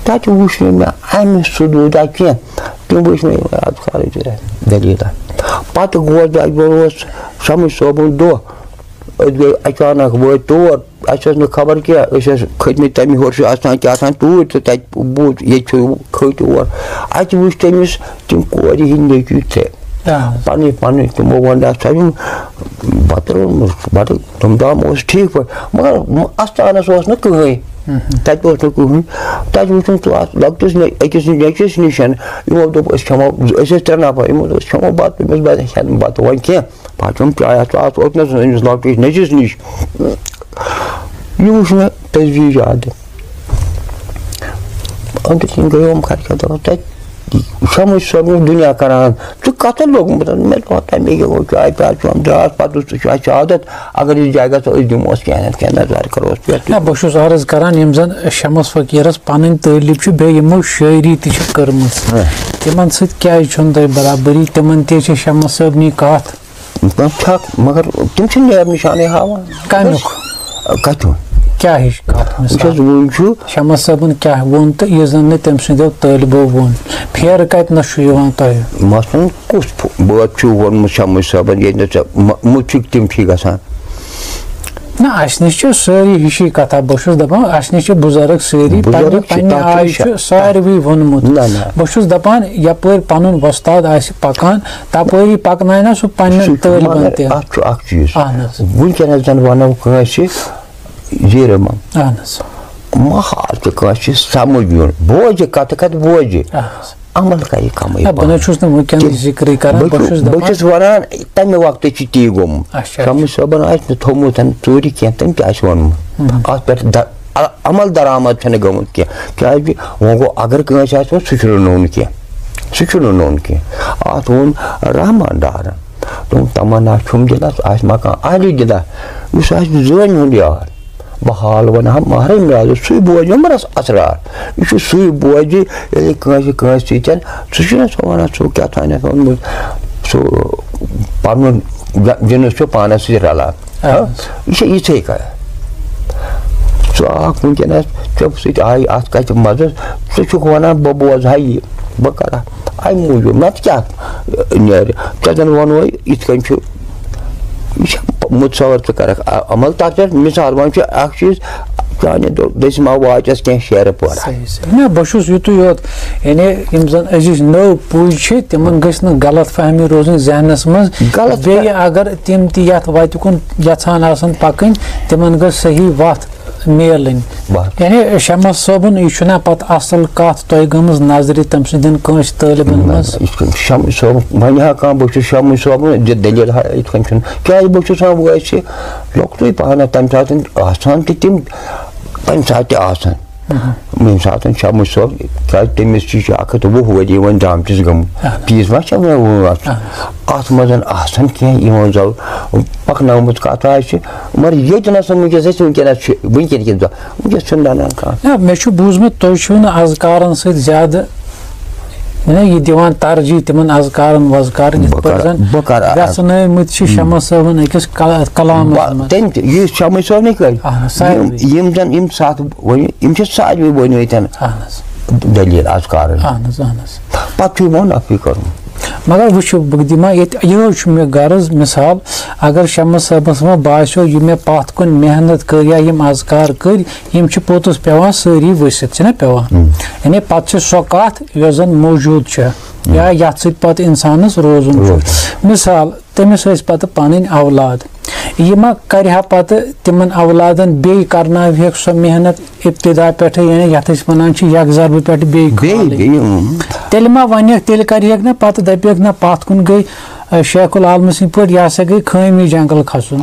تَتہِ وُچھ نہٕ مےٚ اَمہِ سُدوٗدا کینٛہہ۔ تِم وٕچھ مےٚ یِمَے اَتھ خارج دٔلیٖلہ۔ پَتہٕ گوس بہٕ، اَکہِ دۄہ اوس شمس صٲبُن دۄہ۔ أسۍ گٔے اچانک وٲتۍ تور۔ اَسہِ ٲس نہٕ خبر کینٛہہ۔ أسۍ ٲسۍ کھٔتۍ مٕتۍ تَمہِ ہورٕ چھُ آسان کیٛاہ تام توٗرۍ تہٕ تَتہِ بوٗز، ییٚتہِ چھُ کھٔتۍ اور۔ اَتہِ وٕچھ تٔمِس تِم کورِ ہِنٛدۍ نیٚچوٗ ترٛےٚ۔ آ۔ پَنٕنۍ، پَنٕنۍ تِمو ووٚن، اَتھ چھا یِم بَتہٕ روٚنمُت، بَتہٕ تِم دام اوس ٹھیٖک پٲٹھۍ، مگر اَستانَس اوس نہٕ کٕہٕنۍ۔ مہم۔ تَتہِ اوس نہٕ کٕہٕنۍ۔ تَتہِ وٕچھُن ژٕ اَتھ لۄکٹِس نے-، أکِس نیٚچوِس نِش۔ یِمو دوٚپ، "أسۍ کھٮ۪مو"، أسۍ ٲسۍ ترٛےٚ نفر، یِمو دوٚپ، "أسۍ کھٮ۪مو بَتہٕ"، تٔمِس باسے، "کھٮ۪نہٕ بَتہٕ وۄنۍ کینٛہہ"۔ پَتہٕ چھُم چاے اَتھ، اَتھ اوٚتنَس أمِس لۄکٹِس نیٚچوِس نِش۔ یہِ وٕچھ مےٚ تٔزی زیادٕ۔ أنٛدرۍ کِنۍ گٔیوم خرچہ، دَپان، تَتہِ شمس صٲبنہِ دُنیا کران، ژٕ کَتھ لوٚگمُت؟ مےٚ دوٚپ، تَمے یہِ گوٚو چاے پیٛالہٕ چوٚم، درٛاس، پَتہٕ اوس ژٕ چھُ اَسہِ عادت، اگر یہِ جایہِ گژھو، أسۍ دِموس کینٛہہ نَتہٕ کینٛہہ نظر کَروس پٮ۪ٹھ۔ نہ، بہٕ چھُس عرض کران، یِم زَن شمس فقیٖرَس پَنٕنۍ طٲلب چھِ، بیٚیہِ یِمو شٲعری تہِ چھِ کٔرمٕژ، ہہ۔ تِمَن سۭتۍ کیٛازِ چھُنہٕ تۄہہِ برابری؟ تِمَن تہِ چھِ شمس صٲبنی کَتھ۔ تِم چھا، مگر تِم چھِ نیب نِشانٕے ہاوان۔ کَمیُک؟ کَتیُن؟ کیٛاہ ہِش کَتھ وٕچھ حظ، مثال؟ وۄنۍ چھُ شمس صٲبن کیٛاہ ووٚن تہٕ یہِ زن نہٕ تٔمۍ سٕنٛدیو طٲلبو ووٚن؟ پھیرٕ کَتہِ نَس چھُ یِوان تۄہہِ؟ مثلاً کُس پھُ-، بٲتھ چھُ ووٚنمُت شمس صٲبن، ییٚتہِ نہٕ ژےٚ مُ-، مُتفِق تِم چھِ گژھان؟ نہ، اَسہِ نِش چھِ سٲری ہِشی کَتھا۔ بہٕ چھُس دَپان، اَسہِ نِش چھِ بُزرگ سٲری، بُزرگ پننہِ، چھِ، پننہِ تَتھ چھُنہٕ آیہِ شک۔ چھُ ساروٕے ووٚنمُت۔ نہ، نہ۔ بہٕ چھُس دَپان، یَپٲرۍ پَنُن وۄستاد آسہِ پَکان، تَپٲری پَکناونہ سُہ پننٮ۪ن سُہ چھُ، طٲلبَن مگر تہِ۔ اَتھ چھُ اَکھ چیٖز۔ اَہَن حظ۔ وٕنکیٚنَس زَن وَنو کٲنٛسہِ زیٖرٕ منٛز۔ اَہَن حظ۔ محال چھُ کٲنٛسہِ سَمٕجھ یُن۔ بوزِ کَتھٕ کَتھٕ بوزِ۔ اَہَن حظ۔ عمل کَرِ کَمٕے نہ، بہٕ نہ پَہَن۔ چھُس نہٕ وٕنکیٚنٕچ تہِ ذِکرٕے کَران، بہٕ بہٕ چھُ-، چھُس بہٕ دَپان چھُس وَنان، تَمہِ وقتہٕ چھُ تی گوٚمُت۔ اچھا، شمس اچھا۔ صٲبَن آسہِ نہٕ تھوٚومُت ژوٗرِ کینٛہہ، تٔمۍ تہِ آسہِ ووٚنمُت۔ ہُم۔ اَتھ پٮ۪ٹھ دَ-، ع-، عمل درآمد چھَنہٕ گٔمٕژ کینٛہہ۔ کیٛازِ وۄنۍ گوٚو، اگر کٲنٛسہِ آسہِ وۄنۍ، سُہ چھُنہٕ نوٚن کینٛہہ۔ سُہ چھُنہٕ نوٚن کینٛہہ۔ اَتھ ووٚن رحمان ڈارَن۔ دوٚپُن، تَمنا چھُم دِلَس، آسہِ مکان اَہلِ دِلہ، یُس آسہِ زٲنۍ ہُنٛد یار۔ بہٕ حال وَنہٕ ہا محرم رازَس، سُے بوزِ عمرَس اَسرار۔ یہِ چھُ سُے بوزِ، ییٚلہِ کٲنٛسہِ، کٲنٛسہِ سۭتۍ، سُہ چھُنہ سُہ وَنان، سُہ کیٛاہ تانٮ۪تھ ووٚنمُت، سُہ پَنُن ج-، جِنٕس چھُ پانَس سۭتۍ رَلان۔ آ۔ ہاں؟ یہِ چھِ یِژھے کَتھ۔ ژٕ آکھ وٕنکیٚنَس، ژےٚ سۭتۍ آیہِ اَتھ کَتھِ مَزَس، ژٕ چھُکھ وَنان، بہٕ بوزٕ ہا یہِ، بہٕ کَرٕ ہا اَمہِ موٗجوٗب، نَتہٕ کیٛاہ نیرِ؟ ژےٚ زَن وَنوے، یِتھ کٔنۍ چھُ، یہِ چھُ مُتصوَر، ژٕ کَرَکھ ع-، عمل تَتھ پٮ۪ٹھ۔ مِثال، وۄنۍ چھُ اَکھ چیٖز، چانہِ دٔ-، دٔسِم آواز چھَس کینٛہہ شعرٕ پٲٹھۍ۔ صحیح، صحیح۔ نہ، بہٕ چھُس یُتُے یوت، یعنی یِم زَن أزِچ نٔو پُے چھِ، تِمَن گٔژھ نہٕ غلط فہمی روزٕنۍ ذہنَس منٛز۔ غلط بیٚیہِ فہ- اگر تِم تہِ یَتھ وَتہِ کُن یَژھان آسَن پَکٕنۍ، تِمَن گٔژھ صحیح وَتھ میلٕنۍ۔ بَس۔ یعنی شمس صٲبُن، یہِ چھُنہ پَتہٕ اَصٕل کَتھ تۄہہِ گٔمٕژ نظرِ تٔمۍ سٕنٛدٮ۪ن کٲنٛسہِ طٲلبَن نہ، منٛز؟ یِتھ کٔنۍ شمس صٲب، وۄنۍ ہا کانٛہہ، بہٕ چھُس شمس صٲبُن، دِ-، دٔلیٖل ہا یِتھ کٔنۍ چھُنہٕ۔ کیٛازِ بہٕ چھُس وۄنۍ وٲنٛسہِ لۄکٹُے پَہَن تَمہِ ساتہٕ آسان تہِ تِم، تَمہِ ساتہٕ تہِ آسان۔ مہم۔ ییٚمہِ ساتہٕ شمس صٲب، کیٛازِ تٔمِس تہِ چھِ اَکھ ہَتھ وُہ ؤری وۄنۍ درٛامتِس گٔمٕتۍ۔ اَہَن۔ تیٖژ ما چھےٚ وۄنۍ وٲنٛس؟ اَہَن۔ اَتھ منٛز آسان کینٛہہ یِمو زَو پَکنٲومٕژ کَتھ آسہِ، مگر ییٚتہِ نَس وٕنکیٚس أسۍ وٕنکیٚنَس چھِ، وٕنکیٚن کِس دۄہ، وٕنکیٚس چھُنہٕ نَنان کانٛہہ۔ نہ، مےٚ چھُ بوٗزمُت، تُہۍ چھِو نہٕ اذکارَن سۭتۍ زیادٕ، یعنی یہِ دِوان ترجیح تِمن اذکارن وذکارن، یِتھ بہٕ پٲٹھۍ کرٕ، زن بہٕ کرٕ اَتھ۔ ویژنٲومٕتۍ چھِ شمس صٲبن أکِس کل-، کلامس بہٕ، منٛز۔ تٔمۍ تہِ، یہِ شمس صٲبنٕے کٔرۍ۔ اہن حظ، سارِوٕے۔ یِم، یِم زن یِم ستھ ؤنِو، یِم چھِ سارِوٕے ؤنِو ییٚتٮ۪ن اہن حظ۔ دٔلیٖل اذکارن۔ اہن حظ، اہن حظ۔ پتہٕ چھُ یِمو نفی کرُن۔ مگر وٕچھِو، بہٕ دِمہٕ ہا ییٚتہِ، یِہوٚے چھُ مےٚ غرض، مثال، اگر شمس صٲبس وۄنۍ باسیو، یہِ مےٚ پتھ کُن محنت کٔر یا یِم اذکار کٔرۍ، یِم چھِ پوٚتُس پٮ۪وان سٲری ؤسِتھ، چھِنہ پٮ۪وان؟ ہم۔ یعنی پَتہٕ چھِ سۄ کَتھ، یۄس زَن موجوٗد چھےٚ، یا یَتھ سۭتۍ پَتہٕ اِنسانَس روزُن چھُ۔ روزُن۔ مِثال، تٔمِس ٲسۍ پَتہٕ پَنٕنۍ اولاد، یہِ ما کَرِ ہا پَتہٕ تِمَن اولادَن بیٚیہِ، کَرناوہیٚکھ سۄ محنت ابتدا پٮ۪ٹھَے، یعنی یَتھ أسۍ وَنان چھِ یَکھ ضربہٕ پٮ۪ٹھ بیٚیہِ بیٚیہِ، کھالٕنۍ؟ بیٚیہِ، اۭں۔ تیٚلہِ ما وَنٮ۪کھ، تیٚلہِ کَرِہیٚکھ نہ پَتہٕ، دَپیٚکھ نہ، پَتھ کُن گٔے، اَ، شیخ العالمہٕ سٕنٛدۍ پٲٹھۍ، یہِ ہسا گٔے خٲمی جنگل کھسُن۔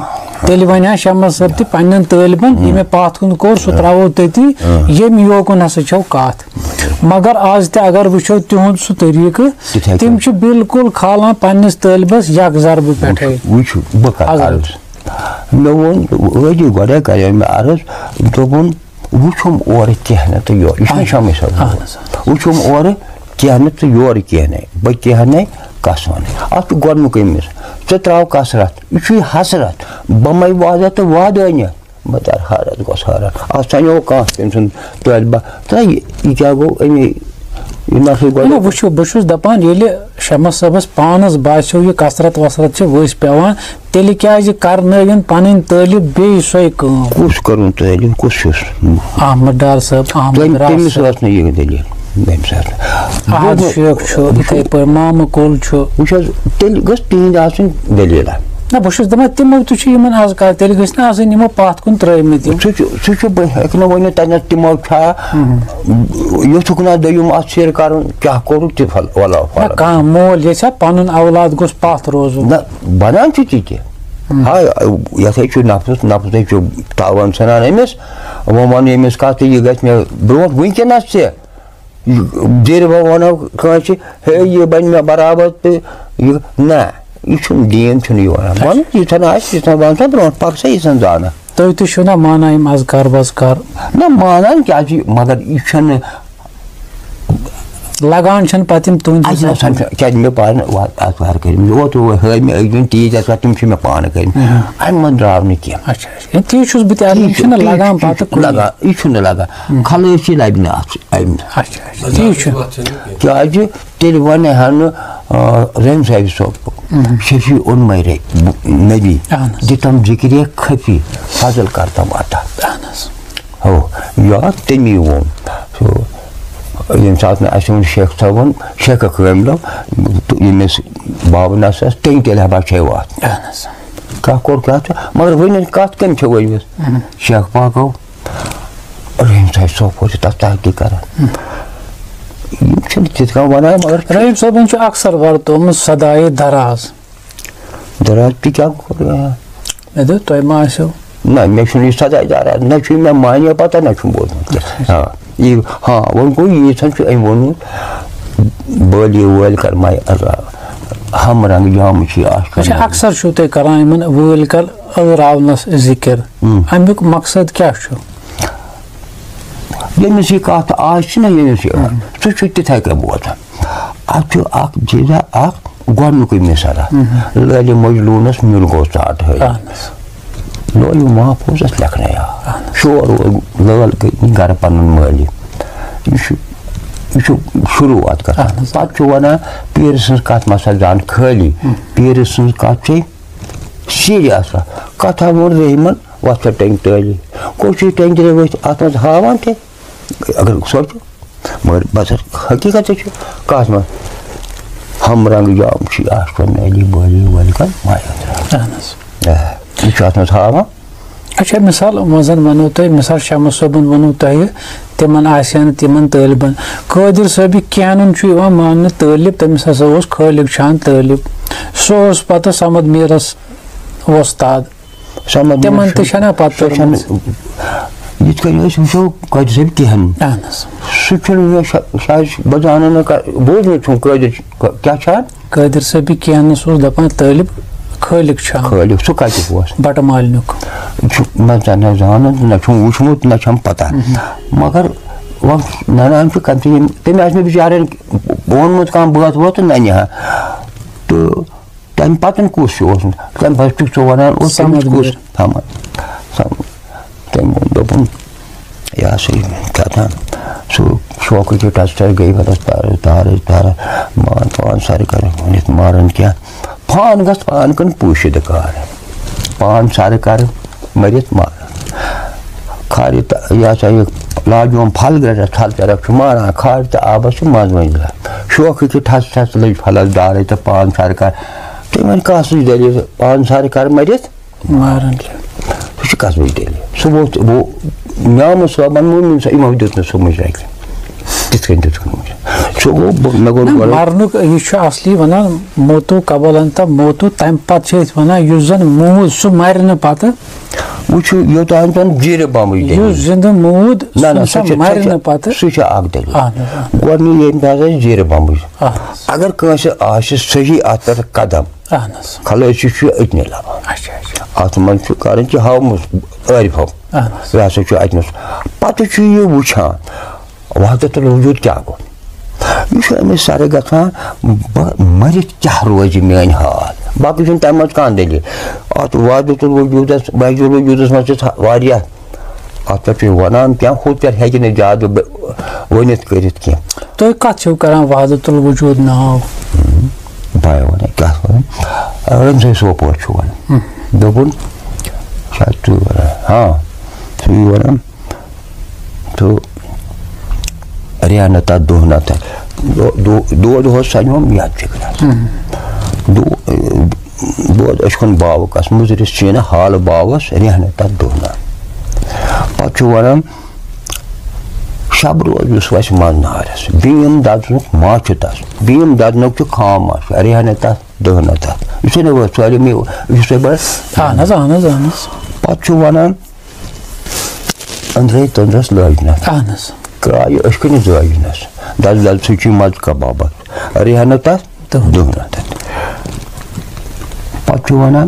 تیٚلہِ وَنہِ ہا شمس صٲب تہِ پننٮ۪ن طٲلبن، یہِ مےٚ پَتھ کُن کوٚر، سُہ ترٛاوو تٔتی، ییٚمہِ یوکُن ہسا چھو کَتھ۔ مگر آز تہِ اگر وٕچھو تِہُنٛد سُہ طریٖقہٕ، تِتھَے تِم کٔنۍ۔ چھِ بالکل کھالان پننِس طٲلبس یَکھ ضربہٕ پٮ۪ٹھَے۔ وٕچھِو، بہٕ کَرٕ حضرت۔ عرض۔ مےٚ ووٚن، ٲدی گۄڈَے کَرے مےٚ عرض، دوٚپُن، وٕچھُم اورٕ کینٛہہ نہٕ تہٕ یورٕ۔ یہِ چھُنہ اہن۔ شمس صٲب۔ اہن حظ۔ وٕچھُم اورٕ کینٛہہ نہٕ تہٕ یورٕ کینٛہہ نہٕ۔ بہٕ کینٛہہ نَے کَس وَنہٕ۔ اَتھ چھُ گۄڈٕنیُکُے مِس۔ ژٕ ترٛاو کثرت۔ یہِ چھُے حسرت۔ بہٕ مَے وعدٕ تہٕ وعدٲنِیَتھ۔ بہٕ تَرٕ حٲرَتھ، گوٚژھ حٲرَتھ۔ اَتھ سَنیو کانٛہہ تٔمۍ سُنٛد طٲلبہ۔ تہٕ یہِ، یہِ کیٛاہ گوٚو أمۍ، یہِ نہ چھُے گۄڈٕ۔ نہ، وٕچھِو، بہٕ چھُس دَپان، ییٚلہِ شمس صٲبَس پانَس باسیو، یہِ کثرت وثرت چھِ ؤسۍ پٮ۪وان، تیٚلہِ کیٛازِ کرنٲوِن پنٕنۍ طٲلب بیٚیہِ سۄے کٲم؟ کُس کرُن طٲلب، کُس چھُس؟ احمد ڈار صٲب، احمد تٔمۍ، ڈار تٔمِس صٲب۔ ٲس نہٕ یہِ دٔلیٖل، تٔمِس ٲس نہٕ۔ احد بوٗزمُت۔ شیخ چھُ، وٕچھِو، یِتھَے پٲٹھۍ مامہٕ کُل چھُ۔ وٕچھ حظ، تیٚلہِ گٔژھ تِہِنٛدِ آسٕنۍ دٔلیٖلہ۔ نہ، بہٕ چھُس دَپان، تِمو تہِ چھُ یِمَن اذکار، تیٚلہِ گٔژھۍ نہٕ آسٕنۍ یِمو پَتھ کُن ترٛٲومٕتۍ یِم۔ سُہ چھُ، سُہ چھُ، بہٕ ہٮ۪کہٕ نہٕ ؤنِتھ تَتٮ۪تھ تِمو چھا، ہُم۔ یُتھُک نہ دوٚیُم اَتھ سیر کَرُن، کیٛاہ کوٚرُکھ تہِ پھل-، وَلہ نہ، پھل۔ کانٛہہ مول ییٚژھِ ہا پَنُن اولاد گوٚژھ پَتھ روزُن۔ نہ، بَنان چھُ تہِ تہِ۔ ہم۔ ہاے، یَتھ ہے چھُ نفس، نفس ہے چھُ تاوان ژھٕنان أمِس۔ وۄنۍ وَن أمِس کَتھ تہٕ یہِ گژھِ مےٚ برونٛٹھ وٕنکیٚنَس تہِ۔ یہِ، زیٖرِ بہٕ وَنو کٲنٛسہِ، ہے، یہِ بَنہِ مےٚ برابر تہٕ یہِ، نہ، یہِ چھُنہٕ دیٖن چھُنہٕ یہِ وَنان۔ وَنُن یہِ ژھٕنان آسہِ، یہِ ژھٕنان وَنان برونٛٹھ، پَکسا یہِ ژھٕن زانان۔ تُہۍ تہِ چھِو نہ مانان یِم اذکار وذکار؟ نہ، مانان کیٛازِ، مگر یہِ چھُنہٕ لگان چھَنہٕ پَتہٕ یِم تُہٕنٛدِ اَتہِ حِساب۔ نَسا چھُ، کیٛازِ مےٚ پانہٕ واتہٕ اَتھ وارٕ کٔرمٕتۍ۔ اوترٕ وۄنۍ ہٲے مےٚ أکۍ زَن تیٖتۍ اَتھ وَتھ، تِم چھِ مےٚ پانہٕ کٔرمٕتۍ۔ اہم۔ اَمہِ منٛز درٛاو نہٕ کینٛہہ۔ اچھا، اچھا۔ تی چھُس بہٕ تہِ اَتھ، تی یِم چھُ، چھِنہٕ تی لگان چھُ، پَتہٕ تی چھُ کُنہِ۔ لگان، یہِ چھُنہٕ لگان۔ ہم۔ خلٲصی لَبہِ نہٕ اَتھ اَمہِ۔ اچھا، اچھا۔ تی چھُ۔ کیٛازِ تیٚلہِ وَنہِ ہا نہٕ، آ، رحیم صٲبہِ صٲب، اہم۔ شفیع المے نبی، اہن حظ۔ دِتم ذِکرِ خفی، فضل کرتم عطا۔ اہن حظ۔ ہو، یاد تٔمی ووٚن۔ سُہ، ییٚمہِ ساتہٕ نہٕ اَسہِ ووٚن شیخ صٲبُن، شیخ کٲملو، تہٕ ییٚمِس بابہٕ نَس ٲس، تٔمۍ تیٚلہِ ہا بَچھے وَتھ۔ اہن حظ۔ کَتھ کوٚر کَتھ چھُ، مگر وٕنہِ کَتھ کٔمۍ چھِ ؤنمٕژ؟ اہن۔ شیخ پاکو۔ رحیم صٲب صٲب چھِ تَتھ تحقیق کَران۔ یِم چھِنہٕ تِتھ کٔنۍ وَنان، مگر رحیم صٲبَن چھُ اکثر ورتومُت صدایے دراز۔ دراز تہِ کیٛاہ کوٚر؟ مےٚ دوٚپ، تۄہہِ ما آسیو؟ نہ، مےٚ چھُنہٕ یہِ صدایے دراز، نہ چھُ مےٚ معنی پَتہ، نہ چھُم بوٗزمُت کینٛہہ۔ ہاں، یہِ، ہاں، وۄنۍ گوٚو ییٖژ ہن چھُ أمۍ ووٚنمُت، بٲلی وٲلۍ کر ماے عذاب، ہم رنگ جام چھِ آسان۔ اچھا، اکثر چھُو تُہۍ کران یِمن وٲلۍ کر أزراونس ذِکر۔ ہم۔ اَمیُک مقصد کیٛاہ چھُ؟ ییٚمِس یہِ کَتھ آسہِ نہ، ییٚمِس یہِ، ہم۔ سُہ چھُ تِتھَے کٔنۍ بوزان۔ اَتھ چھُ اَکھ چیٖزا اَکھ گۄڈٕنیُکُے مِثالہ۔ ہم۔ لٲلہِ مجنوٗنَس نیُن گوٚو ژاٹہٕ ہٲوِتھ۔ اہن حظ۔ لٲلہِ محفوٗظَس لیکھنَے آو۔ اہن حظ۔ شور وول، لٲل گٔے گَرٕ پَنُن مٲلِک۔ یہِ چھُ، یہِ چھُ شروٗعات کَتھ۔ اہن حظ۔ پَتہٕ چھُ وَنان، پیٖرٕ سٕنٛز کَتھ مَسا زان خٲلی۔ ہم۔ پیٖرٕ سٕنٛز کَتھ چھے سیٖریَس۔ کَتھا ووٚن رحیٖمَن، وۄتھ سا ٹٮ۪نٛگہِ تٲلی۔ کوٚت چھُ یہِ ٹٮ۪نٛگہِ تٲلۍ ؤتھۍ اَتھ منٛز ہاوان تہِ؟ اگر سونٛچو، مگر بس حقیٖقت تہِ چھُ، کَتھ منٛز؟ ہم رنٛگ جام چھُ آسان علی بٲلی وٲلۍ کَن مایہِ أنٛدرٕ۔ اہن حظ۔ آ، یہِ چھُ اَتھ منٛز ہاوان۔ اچھا، مثال، وۄنۍ زَن وَنو تۄہہِ، مثال، شمس صٲبُن ووٚنوُ تۄہہِ، تِمَن آسہِ ہا نہٕ تِمَن طٲلبَن۔ قٲدِر صٲبِ کینُن چھُ یِوان ماننہٕ طٲلب، تٔمِس ہسا اوس خٲلق چھان طٲلب۔ سُہ اوس پَتہٕ صمد میٖرَس وۄستاد۔ سمجھ تِمن مےٚ تہِ چھُ، چھَنا پتہٕ سۄ چھَنہٕ، تٔرمٕژ؟ یِتھ کٔنۍ أسۍ وٕچھو قٲدر صٲب کِہیٖنۍ۔ اہن حظ۔ سُہ چھُنہٕ مےٚ شا-، شاید بہٕ زانَن نہٕ کا-، بوٗزمُت چھُم قٲدر چھُ، کا-، کیٛاہ چھُ اَتھ؟ قٲدر صٲبِ کینٛہہ نہٕ، سُہ اوس دَپان طٲلب خٲلق چھُ اَنُن۔ خٲلق، سُہ کَتیُک اوس؟ بَٹہٕ مالنیُک۔ چھُ، نہ زانان، نہ چھُم وٕچھمُت، نہ چھَم پَتہ۔ مہم۔ مگر وۄنۍ نَنان چھُ کَمہِ سۭتۍ ییٚمۍ، تٔمۍ آسہِ نہٕ بِچارَن ووٚنمُت کانٛہہ بٲتھ وٲتھ نہ نِہا۔ تہٕ تَمہِ پَتہٕ کُس چھُ اوسمُت؟ تَمہِ پَتہٕ چھُکھ ژٕ وَنان اوس تٔمِس صمد کُس؟ میٖر۔ صمد۔ صمد۔ تٔمۍ ووٚن، دوٚپُن، یہِ ہسا یہِ کیٛاہ تام، سُہ شوقہٕ کہِ ٹچ ٹچ گٔے پَتہٕ تارٕ، تارٕ، تارٕ، مان پان سَرٕ کَرٕ ؤنِتھ مارَن کیٛاہ؟ پان گژھ پان کُن پوٗشِدٕ کار، پان سَرٕ کَرٕ مٔرِتھ مارَن۔ کھارِ تہٕ یہِ ہسا یہِ لاجوم پھل گرٛٹَس تھل چرکھ چھُ ماران، کھارِ تہٕ آبَس چھُ منٛز مٔنٛزۍ شوقہٕ کہِ ٹھس ٹھس لٔج پھلَس دارَے تہٕ پان سَرٕ کَرٕ۔ تُہۍ وۄنۍ کَس نِش دٔلیٖل؟ پان سَرٕ کَرٕ مٔرِتھ ماران چھِ۔ سُہ چھُ قصبٕچ دٔلیٖل۔ سُہ ووت، وۄنۍ نیامہٕ صٲبَن، مومِن صٲب، یِمو دیُت نہٕ سُہ مُجرا کینٛہہ۔ تِتھ کٔنۍ دیُت سُہ مُجرا۔ سُہ گوٚو، بہٕ، مےٚ گوٚو نہ، گۄڈٕ مَرنُک یہِ چھُ اَصلی وَنان، موتو قبل ان تہ موتو، تَمہِ پَتہٕ چھِ أسۍ وَنان، یُس زَن موٗد، سُہ مَرِ نہٕ پَتہٕ۔ وٕچھِو، یوٚتام زَن زیٖرِ بَمبٕچ یُس دٔلیٖل۔ زِندٕ موٗد، نہ، نہ، سُہ سُہ چھُ، سُہ مَرِ چھُ، نہٕ پَتہٕ۔ سُہ چھُ اَکھ دٔلیٖل۔ اَہَن حظ، آ۔ گۄڈٕنیُک ییٚمہِ ساتہٕ أسۍ زیٖرِ بَمبٕچ، اَہَن حظ۔ اگر کٲنٛسہِ آسہِ صحیح اَتھ پٮ۪ٹھ قدم، اہن حظ۔ خلٲصی چھُ أتنی لبان۔ اچھا، اچھا۔ اَتھ منٛز چھُ کَرٕنۍ کہِ ہاومُت عٲرفو۔ اہن حظ۔ یہِ ہسا چھُ اَتہِ نَس۔ پَتہٕ چھُ یہِ وٕچھان، وحدت الوجود کیٛاہ گوٚو؟ یہِ چھُ أمِس سَرٕ گژھان، بہٕ مٔرِتھ کیٛاہ روزِ میٛٲنۍ حال؟ باقٕے چھُنہٕ تَمہِ منٛز کانٛہہ دٔلیٖل۔ اَتھ وحدت الوجودَس، وحدت الوجودَس منٛز چھِ تھا-، واریاہ اَتھ پٮ۪ٹھ چھُ وَنان کینٛہہ، ہُتھ پٮ۪ٹھ ہیٚکہِ نہٕ زیادٕ بہٕ ؤنِتھ کٔرِتھ کینٛہہ۔ تُہۍ کَتھ چھِو کَران وحدت الوجود ناو؟ بہٕ ہَے وَنَے، کیٛاہ وَنَے؟ رٔمۍ سٕے سوپور چھُ وَنان۔ ہُم۔ دوٚپُن، شاید ژٕ وَنان۔ ہاں، ژٕ یی وَنان۔ تہٕ ریٚہہ نہٕ تَتھ، دۄہ نہٕ تَتھ۔ دۄ-، دۄ-، دۄد اوس سَنیوم یَتھ جِگرَس۔ ہُم۔ دۄ-، دۄد أچھ کُن باوُک آس، مُزرِس چیٖنہٕ حالہٕ باوَس، ریٚہہ نہٕ تَتھ، دۄہ نہٕ۔ پَتہٕ چھُ وَنان، شب روز یُس وَسہِ منٛز نارَس، بیٖم دَزنُک ما چھُ تَس، بیٖم دَزنُک چھُ خام ما چھُ، ریٚہہ نہٕ تَتھ، دۄہ نہٕ تَتھ۔ یہِ چھُنہٕ وۄنۍ سٲلِم یہِ، یہِ چھُ تۄہہِ بَڑٕ اہن حظ، اہن حظ، اہن حظ۔ پَتہٕ چھُ وَنان، أنٛدرَے تٔنٛزرَس لٲجنَس۔ اہن حظ۔ کرٛایہِ أچھ کٔنِس لٲجنَس۔ دَز دَز سُہ چھُ مَزٕ کَبابَس۔ ریٚہہ نہٕ تَتھ، دۄہ۔ دۄہ نہٕ تَتھ۔ پَتہٕ چھُ وَنان،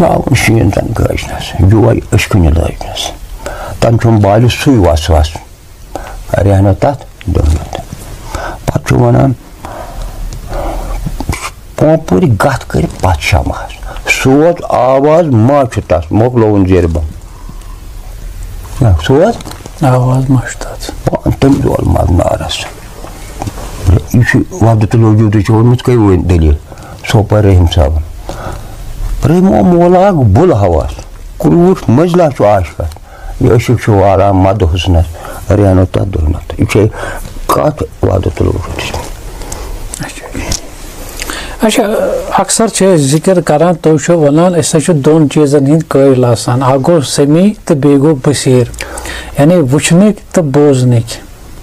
ژاوُن شیٖن زَن گٲجنَس۔ جوے أچھ کٔنہِ لٲجنَس۔ تَنہٕ چھُم بالہِ سُے وَس وَس۔ ریٚہہ نہٕ تَتھ، دۄہ نہٕ تَتھ۔ پَتہٕ چھُ وَنان، پوپُرۍ گَتھ کٔرۍ پَتھ شمہَس۔ سوز آواز ما چھُ تَس، مۄکلووُن زیربَم۔ نہ، سوز۔ آواز ما چھُ تَس۔ پان تٔمۍ زول مَزٕ نارَس۔ یہِ چھُ وحدت الوجودٕچ ووٚنمُت کٔمۍ وۄنۍ دٔلیٖل؟ سوپور رحیم صٲبَن۔ رحمو مولا بُل ہوس، کرٛوٗٹھ مٔنٛزلہ چھُ عاشقَس۔ یہِ عشق چھُ والان مَدٕ حُسنَس، ریٚہہ نہٕ تَتھ، دۄہ نہٕ تَتھ۔ یہِ چھے کَتھ وحدت الوجودٕچ۔ اچھا۔ اچھا، اکثر چھِ أسۍ ذِکِر کران، تُہۍ چھِو وَنان، أسۍ ہسا چھِ دۄن چیٖزَن ہٕنٛدۍ قٲیِل آسان، اکھ گوٚو سمیع تہٕ بیٚیہِ گوٚو بصیٖر، یعنی وٕچھنٕکۍ تہٕ بوزنٕکۍ۔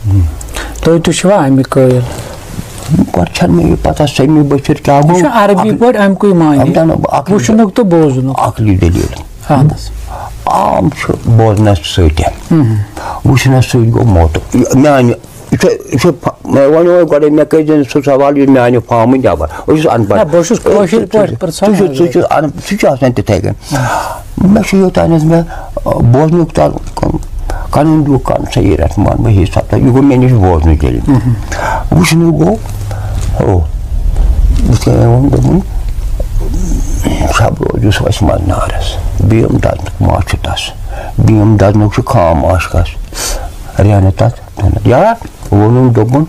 ہُم۔ تُہۍ تہِ چھِوا اَمِکۍ قٲیِل؟ گۄڈٕ چھَنہٕ مےٚ یہِ پَتہ سمیع بصیٖر کیٛاہ یہِ گوٚو۔ چھُ عربی اَکھ پٲٹھۍ اَمہِ کُے معنی۔ اَمہِ دَنہٕ بہٕ اَکھ وٕچھنُک تہٕ بوزنُک۔ عقلی دٔلیٖل۔ اہن حظ۔ عام چھُ بوزنَس سۭتۍ۔ ہُم۔ وٕچھنَس سۭتۍ گوٚو موتُک۔ یہِ میٛانہِ، یہِ چھُ، یہِ چھُ فا-، مےٚ وَنیو گۄڈَے، مےٚ کٔرۍ زِ نہٕ سُہ سوال، یُس میٛانہِ فارمہٕ نٮ۪بَر۔ بہٕ چھُس اَن پَڑھ۔ نہ، بہٕ چھُس کٲشِر پٲٹھۍ پِرٛژھان ژٕ چھُکھ، حظ۔ ژٕ چھُکھ اَن-، ژٕ چھُ آسان تِتھَے کٔنۍ۔ مےٚ چھُ یوٚتانٮ۪تھ مےٚ، آ، بوزنُک تَل کَنُن دیُک کَن صحیح رَٹھ مان بہٕ حِساب تہٕ یہِ گوٚو مےٚ نِش بوزنٕچ ییٚلہِ۔ مہم۔ وٕچھنہٕ گوٚو، ہو، یِتھ کٔنۍ مےٚ ووٚن، دوٚپُن، شب روز یُس وَسہِ منٛز نارَس، بیٖم دَزنُک ما چھُ تَس، بیٖم دَزنُک چھُ خام عاشقَس، ریٚہہ نہٕ تَتھ، دۄہ نہٕ۔ یا ووٚنُن، دوٚپُن،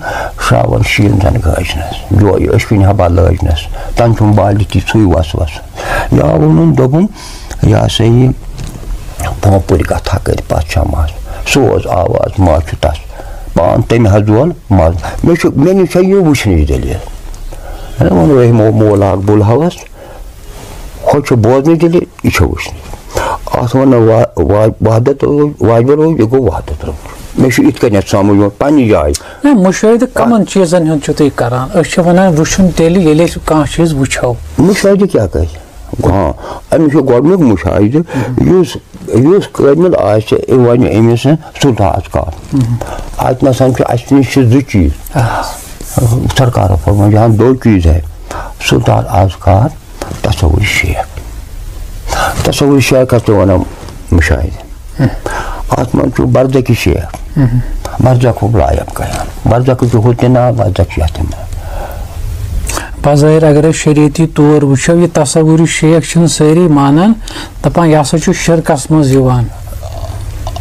شاوَن شیٖن زَن گٲجنَس، جویہِ أچھ کِنۍ ہبا لٲجنَس، تَنہٕ چھُم بالہِ تہِ سُے وَس وَس۔ یا ووٚنُن، دوٚپُن، یہِ ہسا یہِ پوپُرۍ کَتھا کٔرۍ پَتھ شمعس۔ سوز آواز ما چھُ تَس۔ پان تٔمۍ حظ وول مَزٕ۔ مےٚ چھُ، مےٚ نِش چھےٚ یہِ وٕچھنٕچ دٔلیٖل۔ مےٚ ووٚن رحمو مولا اکھ بُل ہَوَس۔ ہُہ چھُ بوزنٕچ دٔلیٖل، یہِ چھےٚ وٕچھنٕچ۔ اَتھ وَنو وا-، وا-، وحدت روٗد، واجبہ روٗد، یہِ گوٚو وحدت روٗد۔ مےٚ چھُ یِتھ کٔنٮ۪تھ سَمٕجھ یِوان پنٛنہِ جایہِ۔ نہ، مُشٲہدٕ کَمَن چیٖزَن ہُنٛد چھُو تُہۍ کَران؟ أسۍ چھِ وَنان وٕچھُن تیٚلہِ، ییٚلہِ أسۍ کانٛہہ چیٖز وٕچھو۔ مُشٲہدٕ کیٛاہ کَرِ؟ ہاں، أمِس چھُ گۄڈٕنیُک مُشاہدٕ، یُس، یُس کٲمِل آسہِ، یہِ وَنہِ أمِس سُلطان اذکار۔ اَتہِ نَسَن چھُ، اَسہِ نِش چھِ زٕ چیٖز۔ آ۔ سرکارَن فرموو، یہاں دو چیز ہے، سلطان اذکار، تصور شیخ۔ تصور شیخَس تہِ وَنان مُشاہدٕ۔ اَتھ منٛز چھُ بردَکہِ شیخ۔ برزخُک لایق قیام۔ برزخ چھُ ہُہ تہِ ناو، برزخ چھُ یَتھ تہِ ناو۔ بظٲہِر اگر أسۍ شریعتی طور وٕچھو، یہِ تصوُری شیخ چھِنہٕ سٲری مانان، دَپان، یہِ ہسا چھُ شِرکَس منٛز یِوان۔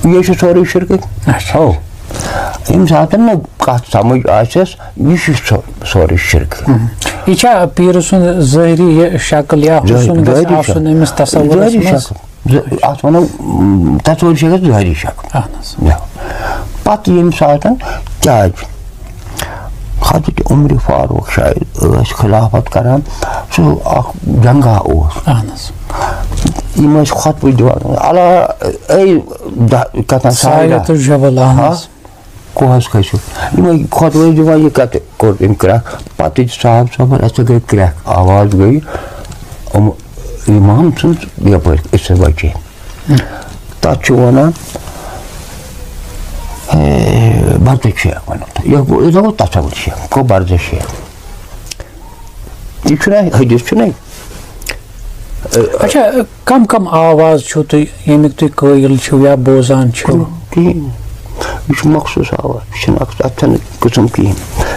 یہِ چھُ سورُے شِرکٕے۔ اچھا۔ ہو۔ ییٚمہِ ساتہٕ نہٕ کَتھ سَمٕجھ آسٮ۪س، یہِ چھُ سو-، سورُے شِرکٕے۔ ہُم۔ یہِ چھا پیٖرٕ سُنٛد ظٲہری یہِ شکل یا ظٲہری، حُسُن گژھِ ظٲہری آسُن شکل۔ أمِس تصوُرَس ظٲہری منٛز؟ شکل۔ ز-، اَتھ وَنو، م، تصوُر چھِ گژھان ظٲہری شکل۔ اَہَن حظ۔ یا۔ پَتہٕ ییٚمہِ ساتَن کیٛازِ حضرت عمر فاروق شاید ٲسۍ خلافت کران، سُہ اَکھ جنگا اوس۔ اَہَن حظ۔ یِم ٲسۍ خطبہٕ دِوان، الا، اے، دَ-، کَتھ سایرہ۔ سایرہ تہٕ جبل، اَہَن ہا؟ حظ۔ کوہَس کھٔسِو۔ یِمَے خۄطبہٕ ٲسۍ دِوان، یہِ کَتہِ کوٚر أمۍ کرٛٮ۪کھ؟ پَتہٕ چھِ صاحب صٲبَن، اَتھ گٔے کرٛٮ۪کھ، آواز گٔے، یِم اِمام سٕنٛز یَپٲرۍ أسۍ بَچے۔ تَتھ چھِ وَنان، اے، بَردٕ شیخ وَنو تَتھ۔ یہِ گوٚو، یہِ گوٚو تصوُر شیخ، گوٚو بَردٕ شیخ۔ یہِ چھُنہ حدیث چھُنہ۔ اچھا، کم کم آواز چھِو تُہۍ، ییٚمیُک تُہۍ قٲیِل چھِو یا بوزان چھِو؟ کِہیٖنۍ۔ یہِ چھُ مخصوٗص آواز، یہِ چھُنہٕ اَکھ، اَتھ چھَنہٕ قٕسٕم کِہیٖنۍ۔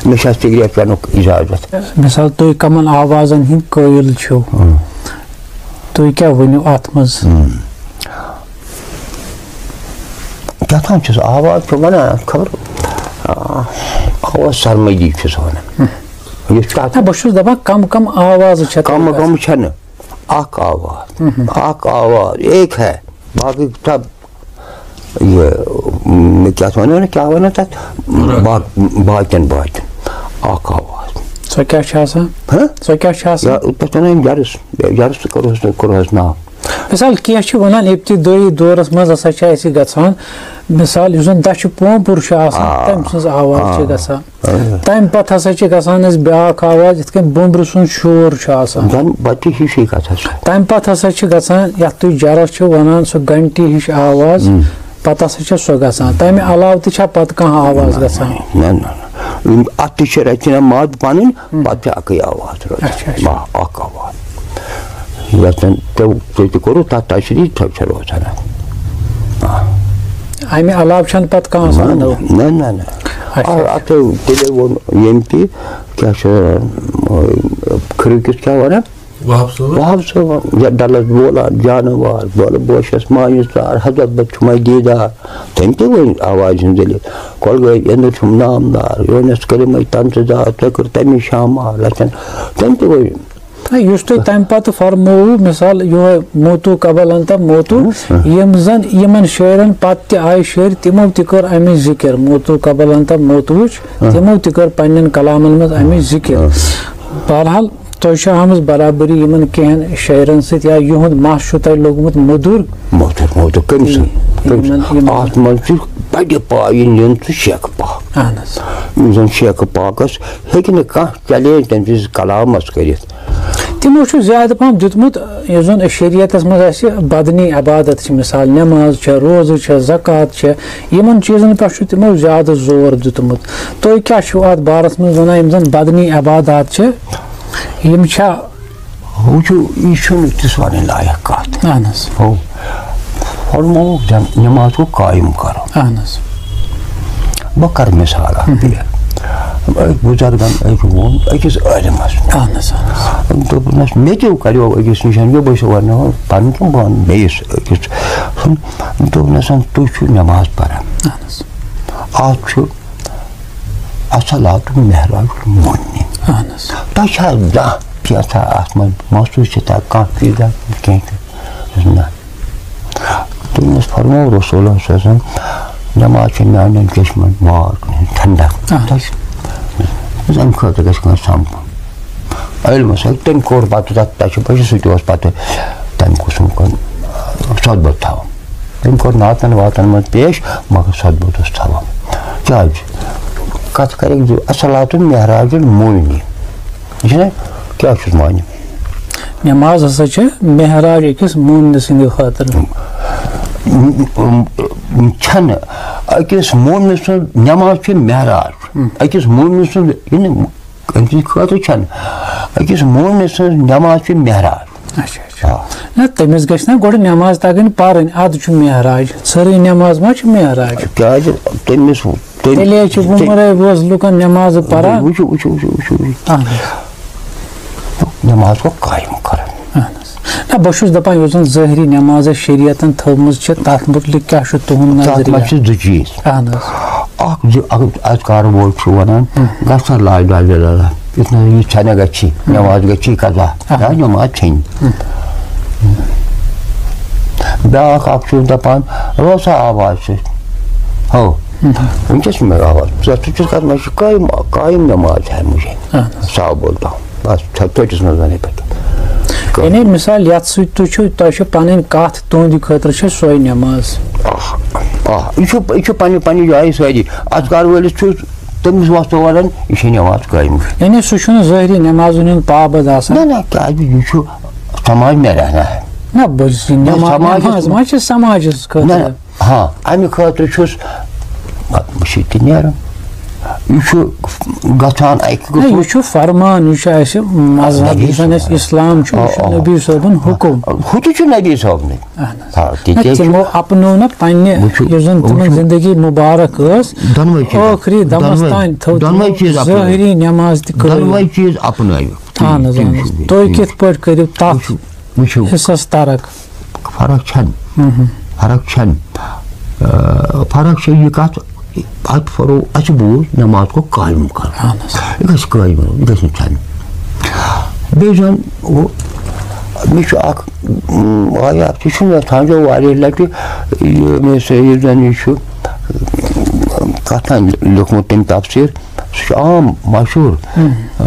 مےٚ چھِ اَتھ سگریٹ چٮ۪نُک اِجازت۔ مثال، تُہۍ کَمَن آوازَن ہِنٛدۍ قٲیِل چھِو؟ اۭں۔ تُہۍ کیٛاہ ؤنِو اَتھ منٛز؟ اۭں۔ کیٛاہ تام چھُس آواز چھُ وَنان، خبر، آ، آواز سرمدی چھُس وَنان۔ یُس تَتھ نہ، بہٕ چھُس دَپان، کَم کَم آوازٕ چھےٚ تۄہہِ کَم کَم گژھان؟ چھَنہٕ۔ اَکھ آواز، اَکھ آواز، ایک ہے، باقٕے سب یہِ، م، کیٛاہ وَنان، کیٛاہ وَنان تَتھ؟ با-، باقیَن، باقیَن۔ اَکھ آواز۔ سۄ کیٛاہ چھِ آسان؟ ہہ؟ سۄ کیٛاہ چھِ آسان؟ یا، تَتھ وَنان جَرٕس، جَرٕس تہٕ کوٚرہَس، کوٚرہَس ناو۔ مثال، کینٛہہ چھِ وَنان، ابتدٲیی دورَس منٛز ہسا چھِ اَسہِ گژھان، مثال، یُس زَن دَچھِ پومپُر چھُ آسان، آ۔ تٔمۍ سٕنٛز آواز چھِ آ۔ گژھان۔ آ۔ تَمہِ پَتہٕ ہسا چھِ گژھان اَسہِ بیٛاکھ آواز، یِتھ کٔنۍ بومبرِ سُنٛد شور چھُ آسان۔ زَن بَچہِ ہِشی کَتھ حظ چھِ۔ تَمہِ پَتہٕ ہسا چھِ گژھان، یَتھ تُہۍ جَرَس چھِو وَنان، سُہ گھنٹی ہِش آواز، ہُم۔ پَتہٕ ہسا چھِ سۄ گژھان۔ تَمہِ علاوٕ تہِ چھا پَتہٕ کانٛہہ آواز نہ، گژھان؟ نہ، نہ، نہ۔ یِم اَتھ تہِ چھِ رَژھِ نہ مَد پَنٕنۍ، ہُم۔ پَتہٕ چھِ اَکٕے آواز روزان۔ اچھا، اچھا۔ آ، اَکھ آواز۔ یَتھ زَن تۄہہِ، تۄہہِ تہِ کوٚروٕ تَتھ تشریح، تۄہہِ چھےٚ روزان۔ آ۔ اَمہِ علاوٕ چھَنہٕ پَتہٕ کانٛہہ آسان؟ نہ، نہ، نہ، نہ۔ اچھا۔ آ، اَتھ تیٚلے ووٚن ییٚمۍ تہِ، کیٛاہ چھِ، آ، کھرٛوٗ کِس کیٛاہ وَنان؟ وہاب صٲب۔ وہاب صٲب، یا ڈلس بولان جانوار، بولہٕ بوشس مانہِ ژار، حضرت بہٕ چھُمے دیٖدار۔ تٔمۍ تہِ ؤنۍ آوازِ ہٕنٛز دٔلیٖل۔ کۄلگٲمۍ اندر چھُم نامدار، یونس کٔرمٕے تنتہٕ دار، ژےٚ کٔر تَمی شامار لَچھن۔ تٔمۍ تہِ ؤنۍ۔ نہ، یُس تۄہہِ تَمہِ پَتہٕ فرمووُ، مثال، یِہوٚے موتوٗ قبل انت موتوٗ، ہُم۔ یِم زَن یِمَن شٲعرَن پَتہٕ تہِ آیہِ شٲعر، تِمو تہِ کٔر اَمِچ ذِکِر، موتوٗ قبل انت موتوٗوٕچ، ہُم۔ تِمو تہِ کٔر پنٛنٮ۪ن کلامَن منٛز اَمِچ ذِکِر۔ ہُم۔ بہرحال، تۄہہِ چھِ آمٕژ برابری یِمن کینٛہن شٲعرن سۭتۍ، یا یِہُنٛد مَس چھُ تۄہہِ لوٚگمُت مٔدُر۔ مٔدُر، مٔدُر، کٔمۍ سُنٛد؟ یِمن، کٔمۍ سُنٛد؟ یِمن۔ اَتھ منٛز چھُ بَڑِ پایہِ نیُن سُہ شیخ پاک۔ اَہَن حظ۔ یُس زَن شیخ پاکَس ہیٚکہِ نہٕ کانٛہہ چیلنج تٔمۍ سٕنٛدِس کلامَس کٔرِتھ۔ تِمو چھُ زیادٕ پَہَم دیُتمُت، یُس زَن شریعتَس منٛز اَسہِ بدنی عبادت چھِ، مثال، نٮ۪ماز چھےٚ، روزٕ چھےٚ، زکوٰۃ چھےٚ، یِمن چیٖزن پٮ۪ٹھ چھُ تِمو زیادٕ زور دیُتمُت۔ تُہۍ کیٛاہ چھِو اَتھ بارَس منٛز وَنان، یِم زَن بدنی عبادات چھِ، یِم چھا؟ ہُہ چھُ، یہِ چھُنہٕ تِژھ وَنٕنۍ لایق کَتھ۔ اَہَن حظ۔ ہُہ فرمووُکھ زَن نٮ۪ماز گوٚو قٲیِم کَرُن۔ اَہَن حظ۔ بہٕ کَرٕ مِثال اَکھ ہُم۔ پیش۔ أکۍ بُزرگَن أکۍ ووٚن أکِس عٲلمَس۔ اَہَن حظ، اَہَن حظ۔ دوٚپنَس، مےٚ تہِ کَریو أکِس نِش، مےٚ باسیو وَنُن پَنُن کِنہٕ بہٕ وَنہٕ بیٚیِس أکِس۔ دوٚپنَس، تُہۍ چھِو نٮ۪ماز پَران۔ اَہَن حظ۔ اَتھ چھُ الصلاۃ معراج المؤمنین۔ اَہَن حظ۔ تۄہہِ چھا زانٛہہ کینٛژھا اَتھ منٛز محسوٗس چھِ تۄہہِ کانٛہہ چیٖزا کینٛہہ تہِ؟ نہ۔ تٔمۍ اوس فرموو رسول اللہ صلی اللہ علیہ وسلم، نٮ۪ماز چھِ میٛانٮ۪ن چشمَن مار ٹھنڈا۔ اَہَن حظ۔ تۄہہِ چھِ، اَمہِ خٲطرٕ گژھِ کٲنٛسہِ سَمکھُن۔ علمَس سۭتۍ تٔمۍ کوٚر پَتہٕ تَتھ، تَتھ چھُ پَتہٕ سُہ تہِ اوس پَتہٕ تَمہِ قٕسمُک سۄدبہٕ تھاوان۔ تٔمۍ کوٚر نعتن واتن منٛز پیش، مگر سۄدبہٕ اوس تھاوان۔ کیٛازِ؟ کتھ کرکھ زِ الصلاۃ معراج المومنین۔ یہِ چھُنہ؟ کیٛاہ چھُس معنی؟ نماز ہسا چھِ معراج أکِس مومنہٕ سٕنٛدِ خٲطرٕ۔ چھَنہٕ۔ أکِس مومنہٕ سٕنٛز نماز چھِ معراج۔ ہم۔ أکِس مومنہٕ سٕنٛز، یعنی، أمۍ سٕنٛدِ خٲطرٕ چھَنہٕ۔ أکِس مومنہٕ سٕنٛز نماز چھِ معراج۔ اچھا، اچھا۔ آ۔ نہ، تٔمِس گژھِ نہ گۄڈٕ نماز تگٕنۍ پرٕنۍ، اَدٕ چھُ معراج۔ ژھٔرٕے نماز ما چھِ معراج؟ کیٛازِ تٔمِس، تیٚلے چھُ وُمرے ووز لُکن نٮ۪مازٕ پران۔ وٕچھِو، وٕچھِو، وٕچھِو، وٕچھِو، وٕچھِو۔ اہن حظ۔ نٮ۪ماز گوٚو قٲیِم کرُن۔ اہن حظ۔ نہ، بہٕ چھُس دَپان، یُس زَن ظٲہری نٮ۪ماز اَسہِ شریعتن تھٲومٕژ چھِ، تَتھ مُتعلِق کیٛاہ چھُ تُہُنٛد تَتھ منٛز نظریہ؟ چھِ زٕ چیٖز۔ اہن حظ۔ اکھ زِ اگر اذکار وول چھُ وَنان، ہُم۔ گژھ سا لا اله الا اللہ، یُتھ نہٕ یہِ ژھٮ۪نہ گژھی، ہُم۔ نٮ۪ماز گژھی قضا، اہن۔ یا نٮ۪ماز ژھیٚنہِ۔ ہُم۔ بیٛاکھ اکھ چھُس دَپان، رو سا آواز سۭتۍ۔ ہو۔ ہُم۔ وٕنکیٚس چھُ مےٚ آواز۔ ژٕ چھُس کَتھ منٛز چھُ قٲیِم، قٲیِم نٮ۪ماز ہے مُجھے۔ اہن حظ۔ صاف بولتا ہوں۔ بس، ژھۄ-، ژھۄٹِس منٛز وَنے پَتہٕ۔ یعنی، مثال، یَتھ سۭتۍ تُہۍ چھِو، تۄہہِ چھِ پَنٕنۍ کَتھ، تُہٕنٛدِ خٲطرٕ چھِ سۄے نٮ۪ماز۔ آ، آ، یہِ چھُ، یہِ چھُ پَنٕنہِ، پَنٕنہِ جایہِ سٲری۔ اذکار وٲلِس چھُ تٔمِس وۄستہٕ وَنان، یہِ چھِ نٮ۪ماز قٲیِم۔ یعنی، سُہ چھُنہٕ ظٲہری نٮ۪مازَن ہُنٛد پابنٛد آسان۔ نہ، نہ، کیٛازِ؟ یہِ چھُ سماج میں رہنا ہے۔ نہ، بہٕ چھُس، نہ، نٮ۪ماز، سماجَس نٮ۪ماز منٛز۔ ما چھِ سماجَس خٲطرٕ؟ نہ، ہاں، اَمہِ خٲطرٕ چھُس، وٕچھِو تہِ نیران۔ یہِ چھُ گژھان اَکہِ نہ، یہِ قٕسمہٕ۔ چھُ فرمان، یہِ چھُ اَسہِ مذہب، نبی یُس زَن اَسہِ صٲب۔ اِسلام چھُ، یہِ چھُ آ، آ۔ نبی صٲبُن حُکُم۔ ہُہ تہِ چھُ نبی صٲبنٕے۔ اہن حظ۔ آ، نہ، تِکیٛازِ چھُ تِمو اپنٲو نہ پننہِ، وٕچھِو، یُس زَن تِمن وٕچھِو۔ زندگی مُبارک ٲس، دۄنوَے چیٖز، ٲخری دمس دۄنوَے، تام تھٲو دۄنوَے تِمو چیٖز اپنٲیِو۔ ظٲہری نٮ۪ماز تہِ قٲیِم۔ دۄنوَے چیٖز اپنٲیِو۔ اہن حظ، تِم اہن حظ۔ چھِ، تُہۍ تِم کِتھ پٲٹھۍ کٔرِو تَتھ وٕچھِو، وٕچھِو۔ حصس ترک؟ فرق چھَنہٕ۔ ہُم ہُم۔ فرق چھَنہٕ۔ آ، فرق چھےٚ یہِ کَتھ، اَتھ فرو-، اَسہِ بوٗز نٮ۪ماز گوٚو قٲیِم کَرُن۔ اَہَن حظ۔ یہِ گژھِ قٲیِم کَرُن، یہِ گژھِ نہٕ ژھٮ۪نُن۔ بیٚیہِ زَن گوٚو، مےٚ چھُ اَکھ، اۭں، واریاہ، یہِ چھُ مےٚ سَمجھو واریاہ لَٹہِ، یہِ مےٚ سا یہِ زَن یہِ چھُ، اۭں، کَتھ تام لیوٚکھمُت تٔمۍ تفسیٖر، سُہ چھُ عام مشہوٗر۔ ہُم۔ آ،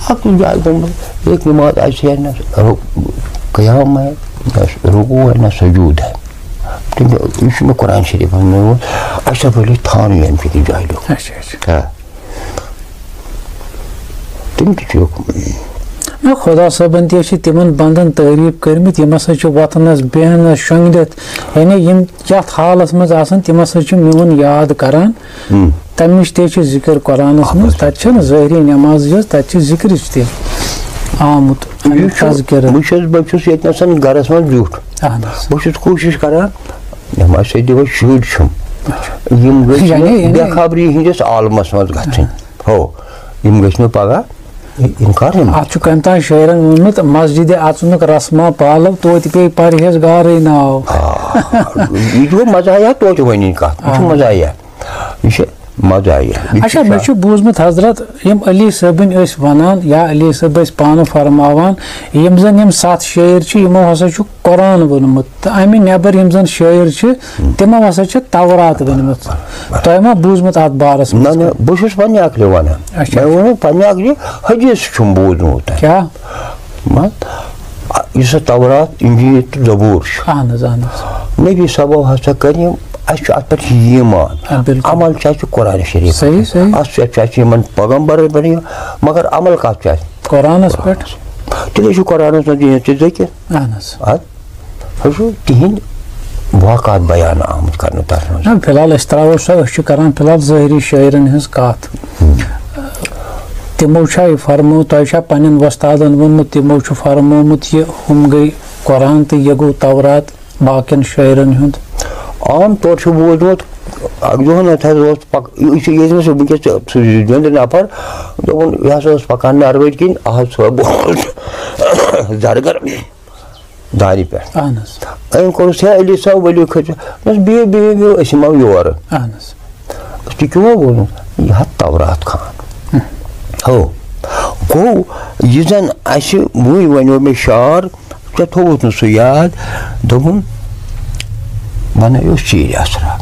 اَکھ جایہِ گوٚمُت، ییٚتہِ نٮ۪ماز آسہِ ہے نہ رو-، قیام ہے، نہ رکوع ہے، نہ سجود ہے۔ تٔمۍ دوٚپ، یہِ چھُ مےٚ قرآن شریٖفَس منٛز ووٚن، اَشرف علی تھانوی یَن چھُ یہِ جایہِ لیوٚکھمُت۔ اچھا، اچھا۔ آ۔ تٔمۍ تہِ چھُ لیوٚکھمُت۔ نہ، خۄدا صٲبَن تہِ چھِ تِمَن بنٛدَن تعریٖف کٔرمٕتۍ، یِم ہسا چھِ وۄتھنَس، بیٚہنَس، شۄنٛگِتھ، یعنی یِم یَتھ حالَس منٛز آسَن، تِم ہسا چھِ میون یاد کران۔ ہُم۔ تَمِچ تہِ چھِ ذِکِر قرآنَس منٛز، تَتہِ چھَنہٕ ظٲہری نٮ۪ماز یٲژ، تَتہِ چھِ ذِکرٕچ تہِ آمُت، اَمیُک یہِ چھُ، تذکرٕ۔ بہٕ چھُس، بہٕ چھُس ییٚتہِ نَسَن گَرَس منٛز زیُٹھ۔ اہن حظ۔ بہٕ چھُس کوٗشِش کران، مےٚ ما چھِ دِوان شُرۍ چھُم۔ اچھا۔ یِم گٔژھۍ یعنی، نہٕ یعنی بے خبری ہِنٛدِس عالمَس منٛز گژھٕنۍ۔ ہو، یِم گٔژھۍ نہٕ پگاہ اِنکار یِم۔ اَتھ چھُ کٔمۍ تام شٲعرَن ووٚنمُت، مسجدِ اَژنُک رسما پالو، توتہِ پیٚیہِ پرہیزگارٕے ناو۔ آ، یہِ چھُ مزاحیہ، توتہِ وَنٕنۍ کَتھ، یہِ چھُ آ۔ مزاحیہ۔ یہِ چھِ مزاحیہ۔ یہِ چھِ اچھا، مےٚ شا- چھُ بوٗزمُت حضرت، یِم علی صٲبٕنۍ ٲسۍ وَنان یا علی صٲب ٲسۍ پانہٕ فرماوان، یِم زَن یِم سَتھ شٲعر چھِ، یِمو ہسا چھُ قرآن ووٚنمُت، تہٕ اَمہِ نٮ۪بر یِم زَن شٲعر چھِ، تِمو ہسا چھِ تورات ؤنمٕژ۔ تۄہہِ ما بوٗزمُت اَتھ بارَس نہ، منٛز؟ نہ، بہٕ چھُس پننہِ عقلہِ وَنان۔ اچھا۔ مےٚ ووٚنمو پننہِ عقلہِ، حدیث چھُم بوٗزمُت۔ کیٛاہ؟ مان، یُس سا تورات، انجیل تہٕ زبور چھُ۔ اہن حظ، اہن حظ۔ نبی صٲبو ہسا کٔر یِم، اَسہِ چھُ اَتھ پٮ۪ٹھ ایمان۔ آ، بِلکُل۔ عمل چھُ اَسہِ قرآن شریٖف۔ صحیح، صحیح۔ اَتھ چھُ، اَسہِ چھُ، اَسہِ چھُ یِمن پیغمبرن پٮ۪ٹھ یہِ، مگر عمل کَتھ چھُ اَسہِ؟ قرآنس پٮ۪ٹھ۔ تیٚلے چھُ قرآنس منٛز یہِ تہِ ذِکر۔ اہن حظ۔ اَدٕ، حضور، تِہِنٛدۍ واقعات بیان آمٕتۍ کرنہٕ تَتھ منٛز۔ نہ، فی الحال أسۍ ترٛاوو سۄ، أسۍ چھِ کران فی الحال ظٲہری شٲعرن ہٕنٛز کَتھ۔ تِمو چھا یہِ فرموو، تۄہہِ چھا پننٮ۪ن وۄستادن ووٚنمُت، تِمو چھُ فرمومُت یہِ، ہُم گٔے قرآن تہٕ یہِ گوٚو تورات باقین شٲعرن ہُنٛد؟ عام طور چھُ بوٗزمُت، اکھ دۄہن حظ اوس پک-، یہِ چھُ ییٚتہِ نَس وٕنکیٚس چھُ سُہ زِندٕ نفر، دوٚپُن، یہِ ہسا اوس پکان نروٲرۍ کِنۍ، احد صٲب اوس زرگر دارِ پٮ۪ٹھ۔ اہن حظ۔ أمۍ کوٚرُس، "ہے علی صٲب، ؤلِو کھٔسِو۔" دوٚپُس، "بِہِو، بِہِو، بِہِو، أسۍ یِمو یورٕ۔" اہن حظ۔ دوٚپُس، "تُہۍ کیٛاہ ووٚنوٕ؟" "یہِ ہا تورات خان۔" ہو۔ گوٚو، یہِ زَن اَسہِ وٕنۍ وَنیو مےٚ شعر، ژےٚ تھوٚوُتھ نہٕ سُہ یاد۔ دوٚپُن، بَنٲیِو ژیٖرۍ اَسرا۔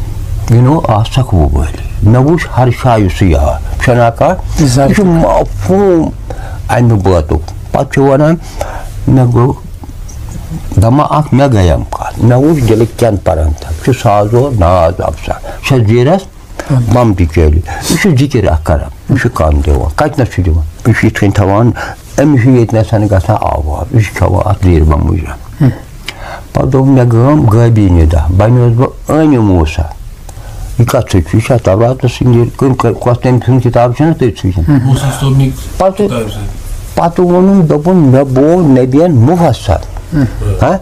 یہِ نہٕ آسَکھ وۄبٲلی۔ مےٚ وٕچھ ہر شایہِ سُہ یار۔ چھُنہ کَتھ؟ زَر یہِ چھُ مفہوٗم اَمہِ بٲتُک۔ پَتہٕ چھُ وَنان، مےٚ گوٚو دَما اَکھ، مےٚ گٔیَم کَتھ۔ مےٚ وٕچھ دِلٕکۍ کٮ۪ن پَرَن تَل۔ چھُ سازو ناز اَفزا۔ چھےٚ زیٖرَس بَم تہِ چٲلِتھ۔ یہِ چھُ ذِکِر اَکھ کَران۔ یہِ چھُ کَم دِوان۔ کَتہِ نَس چھُ دِوان؟ یہِ چھُ یِتھ کٔنۍ تھاوان، أمِس چھُ ییٚتہِ نَسَن گژھان آواز۔ یہِ چھُ کھٮ۪وان اَتھ زیٖر بَمٕے زَن۔ پَتہٕ دوٚپ مےٚ گٲم غٲبی نِدا، بَنیوس بہٕ عٲنہِ موسیٰ۔ یہِ کَتھ سۭتۍ چھُ؟ یہِ چھا توراتَس سۭتۍ؟ یہِ کٔمۍ کٔر-، کۄس تٔمۍ سٕنٛز کِتاب چھَنہ تٔتھۍ سۭتۍ؟ موسیٰ صٲبنٕے پَتہٕ، کِتابہِ سۭتۍ۔ پَتہٕ ووٚنُن، دوٚپُن، مےٚ بوو نبیَن مُفصل۔ ہہ؟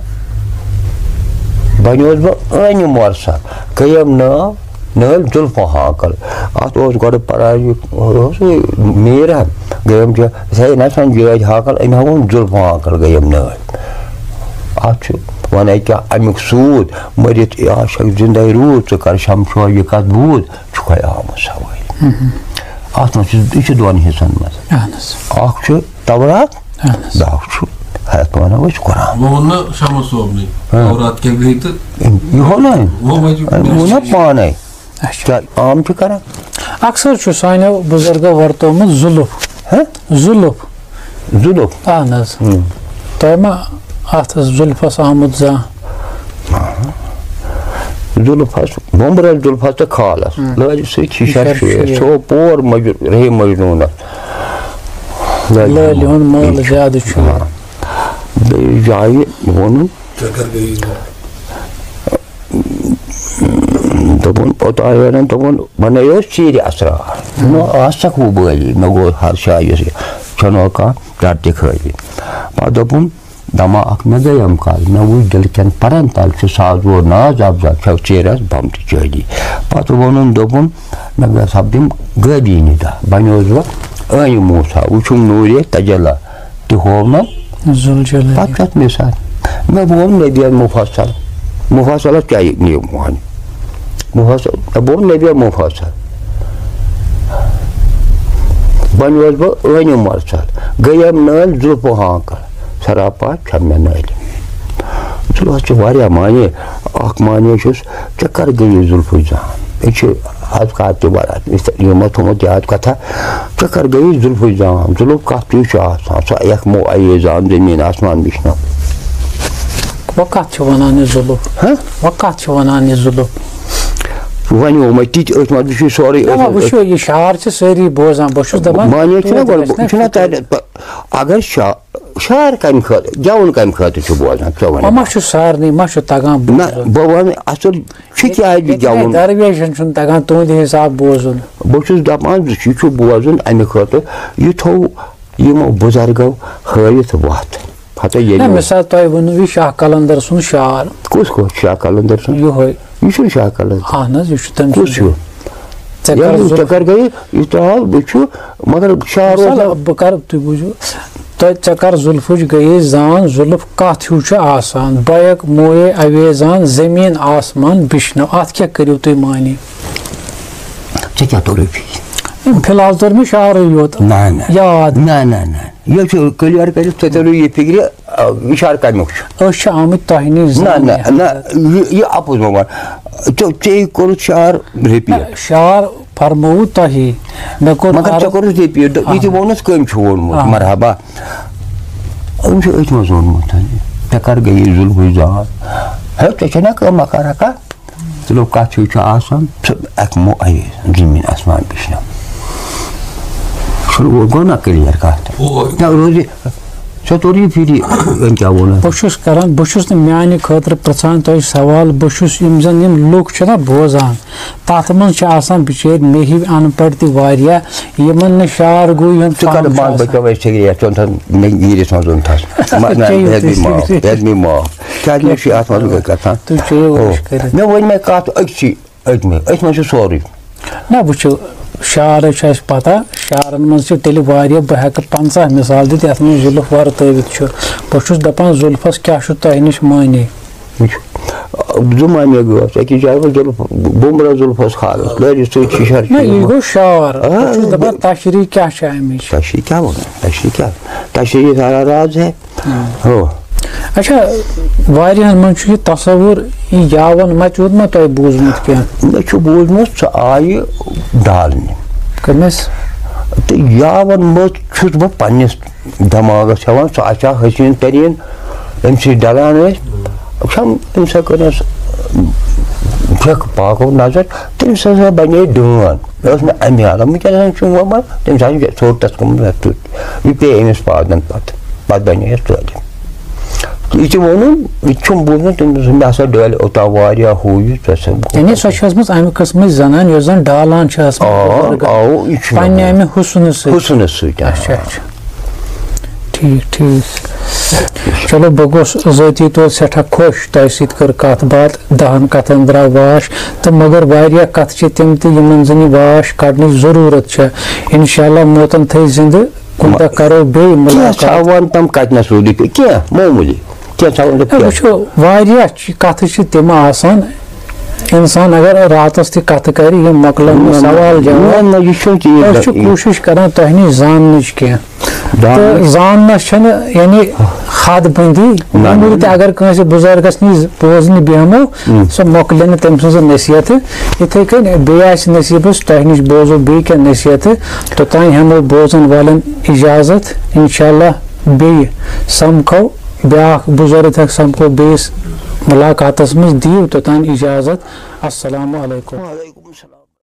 بَنیوس بہٕ عٲنہِ مُرسل۔ گٔیَم ناو نٲلۍ زُلفہٕ ہانٛکَل۔ اَتھ اوس گۄڈٕ پَران یہِ، اوس یہِ میٖر احمد، گٔیَم چھِ، یِتھَے نہ سۄن جٲج ہانٛکَل، أمۍ ہا ووٚن زُلفہٕ ہانٛکَل گٔیَم نٲلۍ۔ اَتھ چھُ وَنان کیٛاہ اَمیُک سوٗد، مٔرِتھ یا چھَکھ زِندَے روٗد، ژٕ کَر شمشو یہِ کَتھ بوٗز، چھُکھَے آمُت سوٲرۍ۔ اَتھ منٛز چھِ، یہِ چھِ دۄن حِصَن منٛز۔ اَہَن حظ۔ اَکھ چھُ تورات، اَہَن حظ۔ بیٛاکھ چھُ، یَتھ وَنو أسۍ قرآن۔ وۄنۍ ووٚن نہ شمس صٲبنٕے، ہاں۔ تورات کیٛاہ گٔے تہٕ یہِ ہو نہ، وۄنۍ وۄنۍ چھُ أمۍ ووٚن نہ پانَے۔ اچھا۔ کیٛاہ عام چھِ کران؟ اکثر چھُ سانیو بُزرگو ورتومُت زُلُف۔ ہہ؟ زُلُف۔ زُلُف۔ اہن حظ۔ ہُم۔ تۄہہِ ما اَتھ زُلفَس آمُت زانٛہہ؟ زُلفَس، بومبرَس زُلفَس تہٕ خالَس۔ ہُم۔ لٲجِس سۭتۍ ہِشر ہِشر شیر۔ شیر۔ سُہ پور مجر-، رہے مجنوٗنَس۔ لٲلہِ ہُنٛد مٲل زیادٕ چھُ۔ ہاں۔ بیٚیہِ جایہِ ووٚنُن۔ ژےٚ کر گٔیی؟ دوٚپُن، اوٚتام وَنان، دوٚپُن، وَنے اوس ژیٖرۍ اَسرار۔ نہ آسَکھ وۄنۍ بٲلی، مےٚ گوٚو ہر شایَس یہِ، چھَنہٕ کانٛہہ ڈَر تہِ خٲلی۔ پَتہٕ دوٚپُن، دَما اَکھ مےٚ گٔیَم کَل، مےٚ وُچھ دِلہٕ کٮ۪ن پَرَن تَل چھُ ساز و ناز اَفزا، چھَو ژیٖرَس بَم تہِ چٲلی۔ پَتہٕ ووٚنُن، دوٚپُن، مےٚ گژھِ سَپدِم غٲبی نِدا، بَنیوس بہٕ عٲنہِ موسیٰ، وُچھُم نوٗرِ تجلی۔ تہِ ہوونم۔ ذوالجلال۔ پتہٕ کتھ مثال؟ مےٚ ووٚن نبیَن مفصل۔ مفصلس کیٛاہ یہِ نِیِو وۄنۍ؟ مفصل، مےٚ ووٚن نبیَن مفصل۔ وۄنۍ اوس بہٕ عٲنہِ مرسل۔ گٔیم نٲلۍ زُلفہٕ ہانٛکل۔ سراپا چھےٚ مےٚ نٲلۍ۔ زُلفس چھِ واریاہ معنی۔ اکھ معنی چھُس، ژےٚ کر گٔیی زُلفٕچ زان؟ یہِ چھِ اذکار تہِ وَنان، یِمو تھوٚمُت یاد کتھا، ژےٚ کر گٔیی زُلفٕچ زان؟ زُلف کتھ تہِ چھُ آسان، سۄ یخمو اویزان، زمین آسمان وٕچھنو۔ وۄنۍ کتھ چھِ ونان یہِ زُلف؟ ہہ؟ وۄنۍ کتھ چھِ ونان یہِ زُلف؟ وۄنۍ ووٚن مےٚ تہِ تہِ أتھۍ منٛز، یہِ چھُ سورُے نہ، أتھۍ وۄنۍ منٛز۔ وٕچھِو، یہِ شعر چھِ سٲری بوزان، بہٕ چھُس دپان، معنی چھُنہ توتہِ گۄڈٕ، گژھِ نہ یہِ چھُنہ فِکرِ۔ تَتہِ، اگر شا-، شعر کمہِ خٲطرٕ، گٮ۪وُن کمہِ خٲطرٕ چھُ بوزان؟ ژٕ وَن۔ وۄنۍ ما چھُ سارنٕے، ما چھُ تگان نہ، بوزُن؟ بہٕ وَنہٕ اَصٕل چھُ کیٛازِ ییٚتہِ گٮ۪وُن؟ درویشن چھُنہٕ تگان تُہنٛدِ حساب بوزُن۔ بہٕ چھُس دپان زِ یہِ چھُ بوزُن اَمہِ خٲطرٕ، یہِ تھوٚو یِمو بُزرگو ہٲوِتھ وَتھ۔ پتہٕ نہ، ییٚلہِ مثال تۄہہِ ووٚنوُ یہِ شاہ قلندر سُنٛد شعر۔ کُس، کُس شاہ قلندر سُنٛد؟ یِہوٚے۔ یہِ چھُنہٕ شاہ قلندر۔ اہن حظ، یہِ چھُ تٔمۍ کُس سُنٛد۔ چھُ؟ ژےٚ ییٚلہِ کر نہٕ ضوٚرتھ؟ ژےٚ کر گٔیے، یہِ ترٛاو، بہٕ چھُ، مگر شعر اوس مثال، نہٕ۔ بہٕ کر، تُہۍ بوٗزِو، تۄہہِ، ژےٚ کر زُلفٕچ گٔیے زان، زُلف کتھ ہیوٗ چھُ آسان؟ بایک مویے اویزان، زمین آسمان بِشنو۔ اتھ کیٛاہ کٔرِو تُہۍ معنی؟ ژےٚ کیٛاہ توٚرُے فِکرِ؟ فی الحال توٚر مےٚ شعرٕے یوت نہ، نہ۔ یاد۔ نہ، نہ، نہ۔ یہِ چھُ clear کٔرِتھ، ژےٚ توٚرُے یہِ فِکرِ، آ، یہِ شعر کمیُک چھُ۔ أسۍ چھِ آمٕتۍ تۄہہِ نِش نہ، نہ، زاننہِ۔ نہ، یہِ، یہِ اَپُز مہ وَن۔ ژےٚ، ژےٚ کوٚرُتھ شعر repeat۔ نہ، شعر فرمووُ تۄہی۔ مےٚ کوٚر مگر ژےٚ عرض۔ کوٚرُتھ repeat، یہِ تہِ اہن۔ ووٚنُتھ کٔمۍ چھُ ووٚنمُت، آ۔ مرحبا۔ أمۍ چھُ أتھۍ منٛز ووٚنمُت، ژےٚ کر گٔیے زُلفٕچ زان؟ ہے، ژےٚ چھےٚ نا کٲم مکارا کانٛہہ؟ تِلو کَتھ ہیوٗ چھُ آسان، سُہ اَکہِ مو اَیے زٔمیٖن آسمان بِشنو۔ سُہ گوٚو نا clear کَتھ؟ اوے۔ نہ، روزِ، ژےٚ توٚر یہِ فِکرِ، أمۍ کیٛاہ ووٚن اَتھ؟ بہٕ چھُس کران، بہٕ چھُس نہٕ میٛانہِ خٲطرٕ پرٛژھان تۄہہِ سوال، بہٕ چھُس یِم زَن یِم لُکھ چھِنہ بوزان، تَتھ منٛز چھِ آسان بِچٲرۍ مےٚ ہِوۍ اَن پَڑھ تہِ واریاہ، یِمَن نہٕ شعر گوٚو، یِم ژٕ کَر فہم چھُ بنٛد، بہٕ آسان۔ چٮ۪وَے سِگریٹ، ژٕ اوٚنتھَس مےٚ گیٖرِتھ منٛز اوٚنتھَس۔ مہ-، نہ، چیٚیِو مےٚ تُہۍ دِ معاف، سِگریٹ۔ مےٚ دِ معاف۔ کیٛازِ مےٚ چھِ اَتھ منٛز گٔے کَتھا؟ تُہۍ چیٚیِو ہو۔ عٲش کٔرِتھ۔ مےٚ ؤنۍ مےٚ کَتھ أکسٕے، أتھۍ منٛز، أتھۍ منٛز چھُ سورُے۔ نہ، وٕچھِو، شعرٕے چھُ اَسہِ پَتہ، شعرَن منٛز چھِ تیٚلہِ واریاہ، بہٕ ہٮ۪کہٕ پنٛژاہ مِثال دِتھ، یَتھ منٛز زُلُف وَرتٲوِتھ چھُ۔ بہٕ چھُس دَپان، زُلفَس کیٛاہ چھُ تۄہہِ نِش معنی؟ وٕچھ، زٕ معنی گوٚو اَتھ۔ أکِس جایہِ ووٚن زُلُف، بُمرَس زُلفَس خالَس، لٲجِس سۭتۍ شِشَر نہ، یہِ شِشَر۔ گوٚو شعر۔ آ، بہٕ چھُس دَپان، تشریح کیٛاہ چھِ اَمِچ؟ تشریح کیٛاہ وَنان؟ تشریح کیٛاہ وَنان؟ تشریح سارا راز ہے۔ ہو۔ اچھا، واریاہن منٛز چھُ یہِ تصوُر، یہِ یاوَن مَژِ یوت ما تۄہہِ بوٗزمُت کینٛہہ؟ مےٚ چھُ بوٗزمُت، سۄ آیہِ ڈالنہِ۔ کٔمِس؟ تہٕ یاوَن مٔژ چھُس بہٕ پنٛنِس دٮ۪ماغَس ہٮ۪وان، سۄ آسہِ ہا حسیٖن تریٖن، أمۍ سۭتۍ ڈَلان ٲسۍ۔ وٕچھان، أمۍ سا کٔر اَسہِ پھِرٛکھ پاکو نظر، تٔمِس ہسا بَنے ڈٲن۔ مےٚ اوس نہٕ اَمہِ علاوٕ، وٕنکٮ۪ن چھُم وۄنۍ، تٔمِس آسہِ ژوٚٹ تَتھ گوٚمُت، یَتھ ژوٚٹ۔ یہِ پیٚیہِ أمِس پادَن پَتہٕ۔ پَتہٕ بَنے یَتھ ژوٚٹ۔ یہِ تہِ ووٚنُم، یہِ تہِ چھُم بوٗزمُت، تٔمۍ دوٚپ، مےٚ ہسا ڈٲلۍ اوٚتام واریاہ ہُہ یہِ، ژٕ ہسا یعنی سۄ چھِ ٲسمٕژ اَمہِ قٕسمٕچ زَنان، یۄس زَن ڈالان چھِ ٲسمٕژ آ، بُزرگَن۔ آ، یہِ چھُ پنٛنہِ مےٚ اَمہِ حُسنہٕ سۭتۍ۔ حُسنہٕ سۭتۍ، آ۔ اچھا، اچھا۔ ٹھیٖک، ٹھیٖک۔ چلو، بہٕ گوٚوس ذٲتی طور سٮ۪ٹھاہ خۄش، تۄہہِ سۭتۍ کٔر کَتھ باتھ، دَہَن کَتھَن درٛاو واش، تہٕ مگر واریاہ کَتھٕ چھِ تِم تہِ، یِمَن زَن یہِ واش کَڑنٕچ ضروٗرت چھےٚ۔ اِنشاء اللہ، موتَن تھٲے زِندٕ، کُنہِ دۄہ کَرو بیٚیہِ کینٛہہ چھا مُلاقات۔ وَن تِم کَتہِ نَس روٗدی، کینٛہہ معموٗلی، کینٛہہ چھا وَن تِم اے، کینٛہہ؟ وٕچھو، واریاہ چھِ، کَتھٕ چھِ تِم آسان، اِنسان اگر راتَس تہِ کَتھٕ کَرِ، یِم مۄکلَن نہٕ نہ، سوال نہ، جواب۔ نہ، یہِ چھُنہٕ چیٖز أسۍ چھِ یہِ۔ کوٗشِش کَران تۄہہِ نِش زاننٕچ کینٛہہ۔ زاننٕچ۔ تہٕ زاننَس چھَنہٕ یعنی حد بندی۔ نہ، نہ، عمرِ تہِ نہ۔ اگر کٲنٛسہِ بُزرگَس نِش بوزنہِ بیٚہمو، ہم۔ سُہ مۄکلہِ نہٕ تٔمۍ سٕنٛز نصیحت۔ یِتھَے کٔنۍ بیٚیہِ آسہِ نصیٖبَس تۄہہِ نِش بوزو بیٚیہِ کینٛہہ نصیحت، توٚتام ہٮ۪مو بوزَن والٮ۪ن اِجازت۔ اِنشاء اللہ بیٚیہِ سَمکھو، بیٛاکھ بُزرگ اَکھ سَمکھو بیٚیِس مُلاقاتَس منٛز۔ دِیِو توٚتام اِجازت۔ السلام علیکم۔ وعلیکم السلام۔